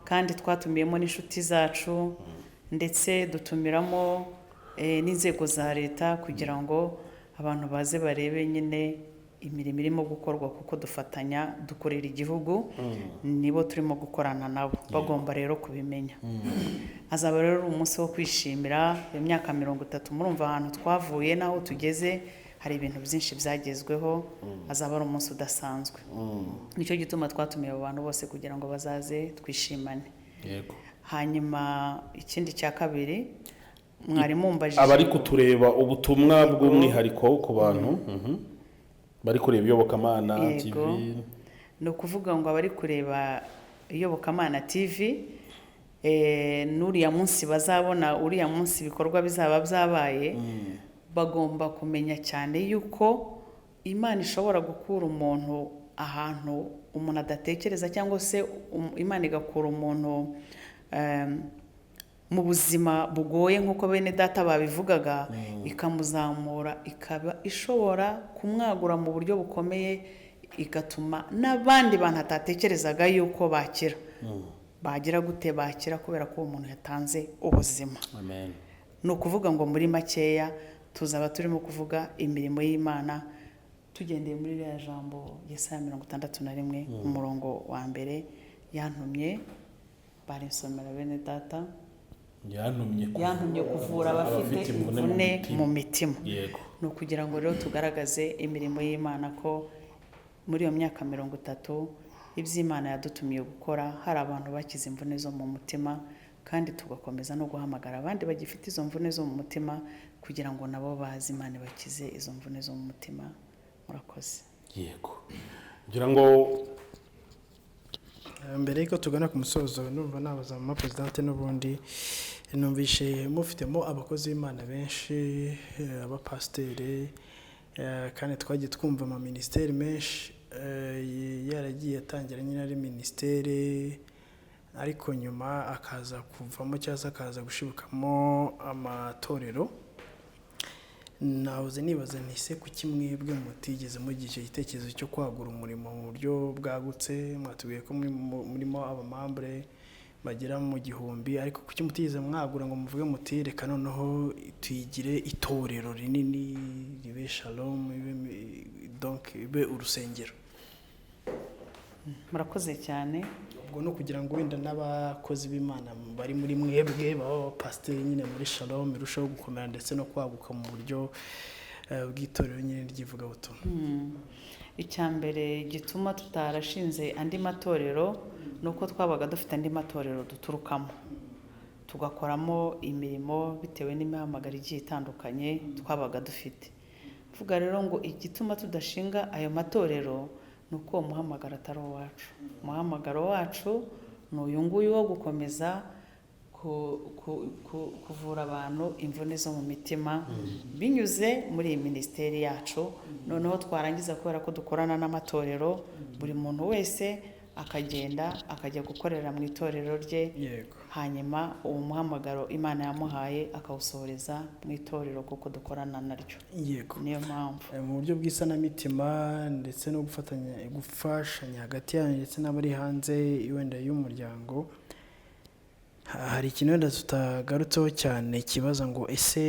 kandi twatumiyemo n'inshuti zacu, ndetse dutumiramo n'inzego za leta kugira ngo abantu baze barebe nyine imirimo irimo gukorwa, kuko dufatanya, dukorera igihugu, nibo turimo gukorana nabo, bagomba rero kubimenya. Hazaba rero ari umunsi wo kwishimira iyo myaka 30. Murumva ahantu twavuye n'aho tugeze, hari ibintu byinshi byagezweho. Azaba ari umunsi udasanzwe, nicyo gituma twatumiye abo bantu bose kugira ngo bazaze twishimane. Hanyuma ikindi cya kabiri mwari mumbajije, Abari kutureba, ubutumwa bw'umwihariko ku bantu bari kureba Iyobokamana TV. Ni ukuvuga ngo abari kureba Iyobokamana TV, n'uriya munsi bazabona, uriya munsi ibikorwa bizaba byabaye, bagomba kumenya cyane yuko Imana ishobora gukura umuntu ahantu umuntu adatekereza, cyangwa se Imana igakura umuntu mu buzima bugoye, nk'uko bene data babivugaga, ikamuzamura, ikaba ishobora kumwagura mu buryo bukomeye, igatuma n'abandi bantu atatekerezaga yuko bakira, bagira gute, bakira kubera ko uwo muntu yatanze ubuzima. Amen. Ni ukuvuga ngo muri makeya tuzaba turimo kuvuga imirimo y'Imana tugendeye muri ririya jambo Yesaya 61 umurongo wa mbere, yantumye, barinsomera bene data. Yantumye Yantumye kuvura abafite imvune mu mitima. Ni ukugira ngo rero tugaragaze imirimo y'Imana, ko muri iyo myaka 30 iby'Imana yadutumiye gukora, hari abantu bakize imvune zo mu mutima, kandi tugakomeza no guhamagara abandi bagifite izo mvune zo mu mutima kugira ngo nabo baze Imana bakize izo mvune zo mu mutima. Murakoze. Yego, ngira ngo Mbere y'uko tugana ku musozo, numva nabaza mama perezidante. N'ubundi numvishe mufitemo abakozi b'Imana benshi, abapasiteri, kandi twagiye twumva amaminisiteri menshi yaragiye atangira nyine ari minisiteri, ariko nyuma akaza kuvamo cyangwa se akaza gushibukamo amatorero. Nahoze nibaza nti: "Se kuki mwebwe mutigeze mugira icyo gitekerezo cyo kwagura umurimo mu buryo bwagutse?" Mwatubwiye ko murimo abamambure bagera mu 1000, ariko kuki mutigeze mwagura ngo muvuge muti: "Reka noneho tuyigire itorero rinini, ribe Shalom, ibe donc ibe urusengero"? Murakoze cyane. Ubwo no kugira ngo wenda n'abakozi b'Imana bari muri mwebwe, baba abapasiteri nyine muri Shalom, irushaho gukomera ndetse no kwaguka mu buryo bw'itorero nyine ry'ivugabutumwa. Icya mbere gituma tutarashinze andi matorero ni uko twabaga dufite andi matorero duturukamo. Tugakoramo imirimo bitewe n'imihamagaro igiye itandukanye twabaga dufite. Vuga rero ngo igituma tudashinga ayo matorero ni uko uwo muhamagaro atari uwacu. Umuhamagaro wacu ni uyu nguyu wo gukomeza kuvura abantu imvune zo mu mitima binyuze muri iyi minisiteri yacu. Noneho twarangiza, kubera ko dukorana n'amatorero, buri muntu wese akagenda akajya gukorera mu itorero rye, hanyuma uwo muhamagaro Imana yamuhaye akawusohoreza mu itorero kuko dukorana naryo. Niyo mpamvu. Mu buryo bw'isanamitima ndetse no gufatanya, gufashanya hagati yanyu ndetse n'abari hanze wenda y'umuryango, hari ikintu wenda tutagarutseho cyane kibaza ngo: ese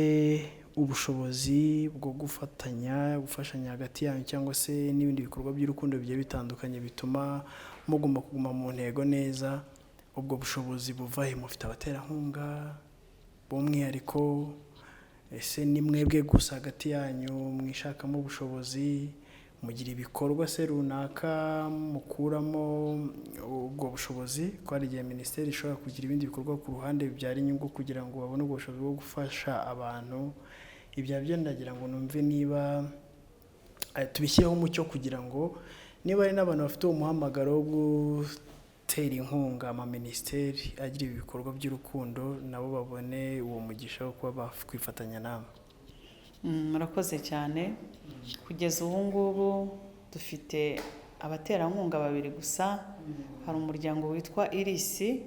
ubushobozi bwo gufatanya, gufashanya hagati yanyu cyangwa se n'ibindi bikorwa by'urukundo bigiye bitandukanye bituma mugomba kuguma mu ntego neza, ubwo bushobozi buva he? Mufite abaterankunga b'umwihariko? Ese ni mwebwe gusa hagati yanyu mwishakamo ubushobozi? Mugira ibikorwa se runaka mukuramo ubwo bushobozi? Ko hari igihe minisiteri ishobora kugira ibindi bikorwa ku ruhande bibyara inyungu kugira ngo babone ubwo bushobozi bwo gufasha abantu. Ibyo byo ndagira ngo numve niba tubishyireho umucyo, kugira ngo niba hari n'abantu bafite uwo muhamagaro wo gutera inkunga amaminisiteri agira ibi bikorwa by'urukundo, nabo babone uwo mugisha wo kuba bakwifatanya namwe. Murakoze cyane. Kugeza ubu ngubu dufite abaterankunga babiri gusa. Hari umuryango witwa Irisi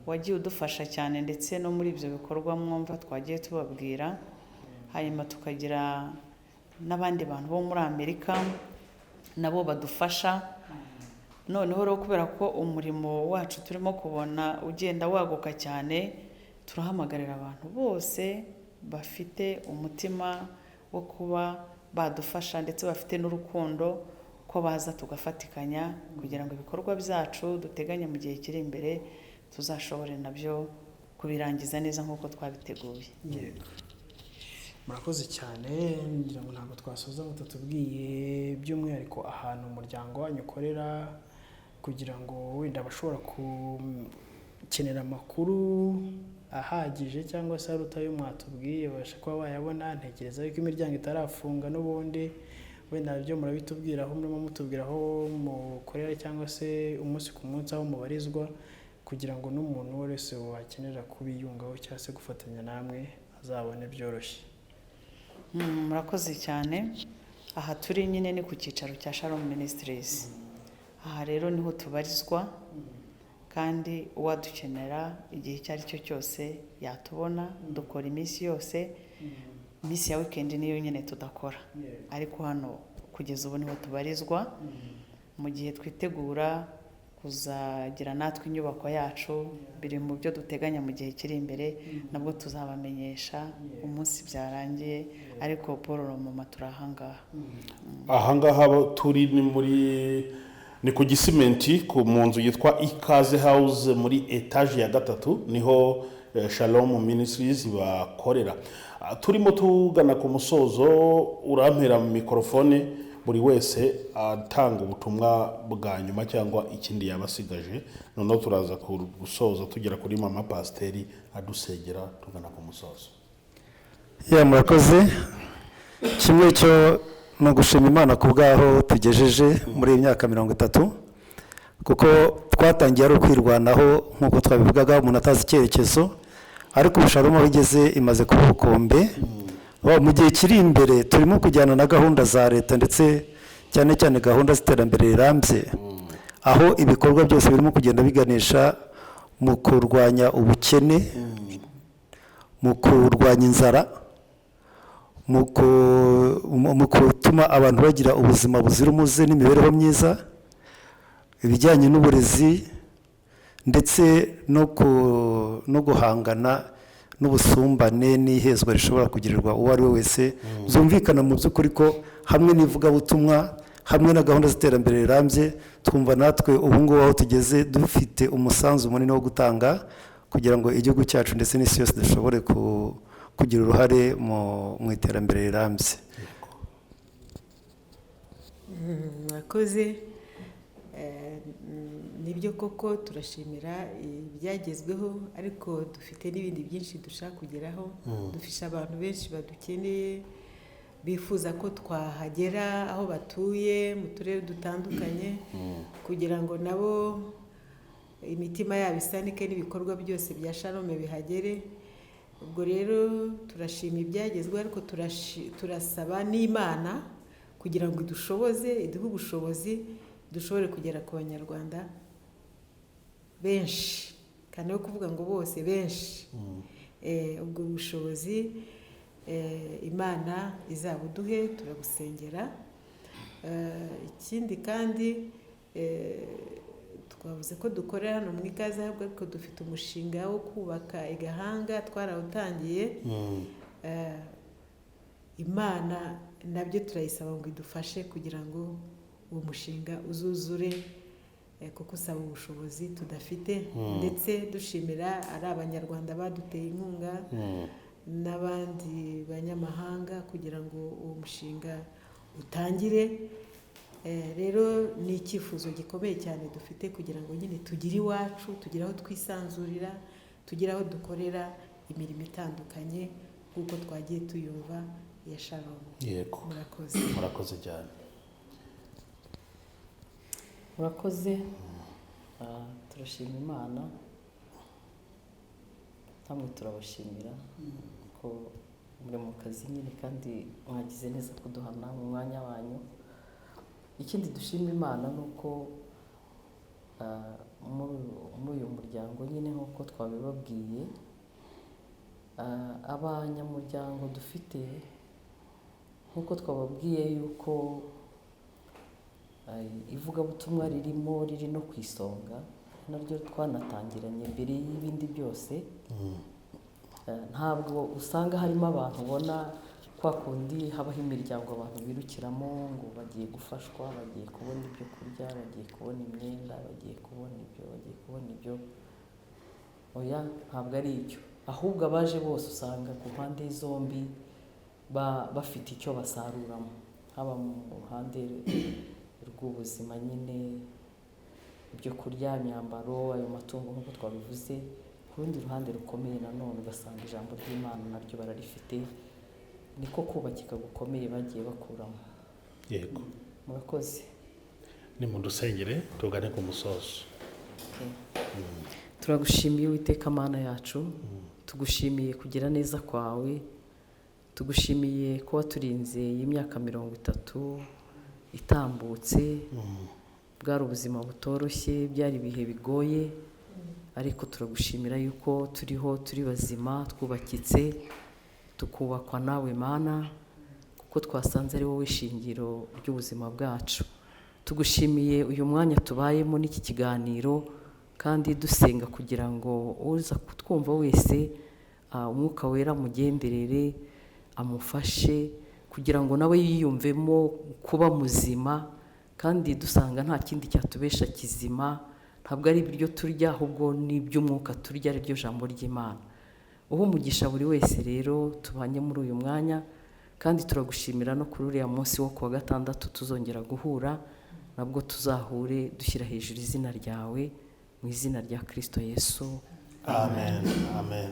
wagiye udufasha cyane, ndetse no muri ibyo bikorwa mwumva twagiye tubabwira. Hanyuma tukagira n'abandi bantu bo muri Amerika nabo badufasha. Noneho rero, kubera ko umurimo wacu turimo kubona ugenda waguka cyane, turahamagarira abantu bose bafite umutima wo kuba badufasha ndetse bafite n'urukundo ko baza tugafatikanya, kugira ngo ibikorwa byacu duteganya mu gihe kiri imbere tuzashobore nabyo kubirangiza neza nk'uko twabiteguye. Yego, murakoze cyane. Ngira ngo ntabwo twasoza mutatubwiye by'umwihariko ahantu umuryango wanyu ukorera, kugira ngo wenda abashobora gukenera amakuru ahagije cyangwa se aruta ayo mwatubwiye babashe kuba bayabona. Ntekereza yuko imiryango itarafunga n'ubundi, wenda byo murabitubwira aho murimo mutubwira aho mukorera cyangwa se umunsi ku munsi aho mubarizwa, kugira ngo n'umuntu uwo wese wakenera kubiyungaho cyangwa se gufatanya namwe azabone byoroshye. Murakoze cyane. Aha turi nyine ni ku cyicaro cya Shalom Ministries. Aha rero niho tubarizwa, kandi uwadukenera igihe icyo ari cyo cyose yatubona. Dukora iminsi yose, iminsi ya weekend niyo nyine tudakora, ariko hano kugeza ubu niho tubarizwa mu gihe twitegura kuzagira natwe inyubako yacu. Biri mu byo duteganya mu gihe kiri imbere, nabwo tuzabamenyesha umunsi byarangiye, ariko Paul mama turi ahangaha. Ahangaha turi ni muri ni ku Gisimenti, ku mu nzu yitwa Ikaze House, muri etaje ya gatatu, niho Shalom Ministries bakorera. Turimo tugana ku musozo. Urampera mikorofone, buri wese atanga ubutumwa bwa nyuma cyangwa ikindi yaba asigaje, noneho turaza gusoza tugera kuri mama pasiteri adusengera tugana ku musozo. Ya, murakoze. Kimwe cyo ni ugushima Imana ku bw'aho tugejeje muri iyi myaka 30, kuko twatangiye ari ukwirwanaho nk'uko twabivugaga, umuntu atazi icyerekezo, ariko ubu Shalom aho igeze imaze kuba ubukombe. Mu gihe kiri imbere turimo kujyana na gahunda za leta, ndetse cyane cyane gahunda z'iterambere rirambye, aho ibikorwa byose birimo kugenda biganisha mu kurwanya ubukene, mu kurwanya inzara, mu gutuma abantu bagira ubuzima buzira umuze n'imibereho myiza, ibijyanye n'uburezi, ndetse no guhangana n'ubusumbane n'ihezwa rishobora kugirirwa uwo ari we wese. Byumvikana mu by'ukuri ko hamwe n'ivugabutumwa, hamwe na gahunda z'iterambere rirambye, twumva natwe ubu ngubu aho tugeze dufite umusanzu munini wo gutanga kugira ngo igihugu cyacu ndetse n'isi yose dushobore kugira uruhare mu iterambere rirambye. Mwakoze. Ni Nibyo koko turashimira ibyagezweho, ariko dufite n'ibindi byinshi dushaka kugeraho. Dufite abantu benshi badukeneye, bifuza ko twahagera aho batuye mu turere dutandukanye, kugira ngo nabo imitima yabo isanike n'ibikorwa byose bya Shalom bihagere. Ubwo rero turashima ibyagezweho, ariko turasaba n'Imana kugira ngo idushoboze, iduhe ubushobozi dushobore kugera ku Banyarwanda benshi, kandi no kuvuga ngo bose, benshi. Ubwo bushobozi Imana izabuduhe, turagusengera. Ikindi kandi, twavuze ko dukorera hano mu Ikaze, ahubwo ariko dufite umushinga wo kubaka i Gahanga, twarawutangiye. Imana nabyo turayisaba ngo idufashe kugira ngo uwo mushinga uzuzure, kuko usaba ubushobozi tudafite. Ndetse dushimira ari Abanyarwanda baduteye inkunga n'abandi banyamahanga kugira ngo uwo mushinga utangire. Rero ni icyifuzo gikomeye cyane dufite kugira ngo nyine tugire iwacu, tugire aho twisanzurira, tugire aho dukorera imirimo itandukanye nk'uko twagiye tuyumva ya Shalom. Yego. Murakoze. Murakoze cyane. Murakoze. Turashima Imana, namwe turabashimira ko muri mu kazi nyine, kandi mwagize neza kuduhana mu mwanya wanyu. Ikindi dushima Imana ni uko muri uyu muryango nyine, nk'uko twabibabwiye, abanyamuryango dufite, nk'uko twababwiye yuko ivugabutumwa ririmo, riri no ku isonga, naryo twanatangiranye mbere y'ibindi byose. Ntabwo usanga harimo abantu ubona kwa kundi habaho imiryango abantu birukiramo ngo bagiye gufashwa, bagiye kubona ibyo kurya, bagiye kubona imyenda, bagiye kubona ibyo, bagiye kubona ibyo. Oya, ntabwo ari ibyo. Ahubwo abaje bose usanga ku mpande zombi bafite icyo basaruramo, haba mu ruhande rw'ubuzima nyine, ibyo kurya, imyambaro, ayo matungo nk'uko twabivuze. Ku rundi ruhande rukomeye nanone ugasanga ijambo ry'Imana naryo bararifite. Niko kubakika gukomeye bagiye bakuramo. Yego. Murakoze. Ni mu dusengere tugane ku musozo. Turagushimiye Uwiteka Mana yacu, tugushimiye kugira neza kwawe, tugushimiye ko waturinze iyi myaka 30 itambutse. Bwari ubuzima butoroshye, byari ibihe bigoye, ariko turagushimira yuko turiho, turi bazima, twubakitse, tukubakwa nawe Mana, kuko twasanze ari wowe shingiro ry'ubuzima bwacu. Tugushimiye uyu mwanya tubayemo n'iki kiganiro, kandi dusenga kugira ngo uza kutwumva wese, Umwuka Wera amugenderere, amufashe kugira ngo nawe yiyumvemo kuba muzima. Kandi dusanga nta kindi cyatubesha kizima, ntabwo ari ibiryo turya, ahubwo ni iby'umwuka turya, ari ryo jambo ry'Imana. Uha umugisha buri wese rero tubanye muri uyu mwanya, kandi turagushimira no kuri uriya munsi wo kuwa gatandatu tuzongera guhura, nabwo tuzahure dushyira hejuru izina ryawe, mu izina rya Kristo Yesu. Amen, amen.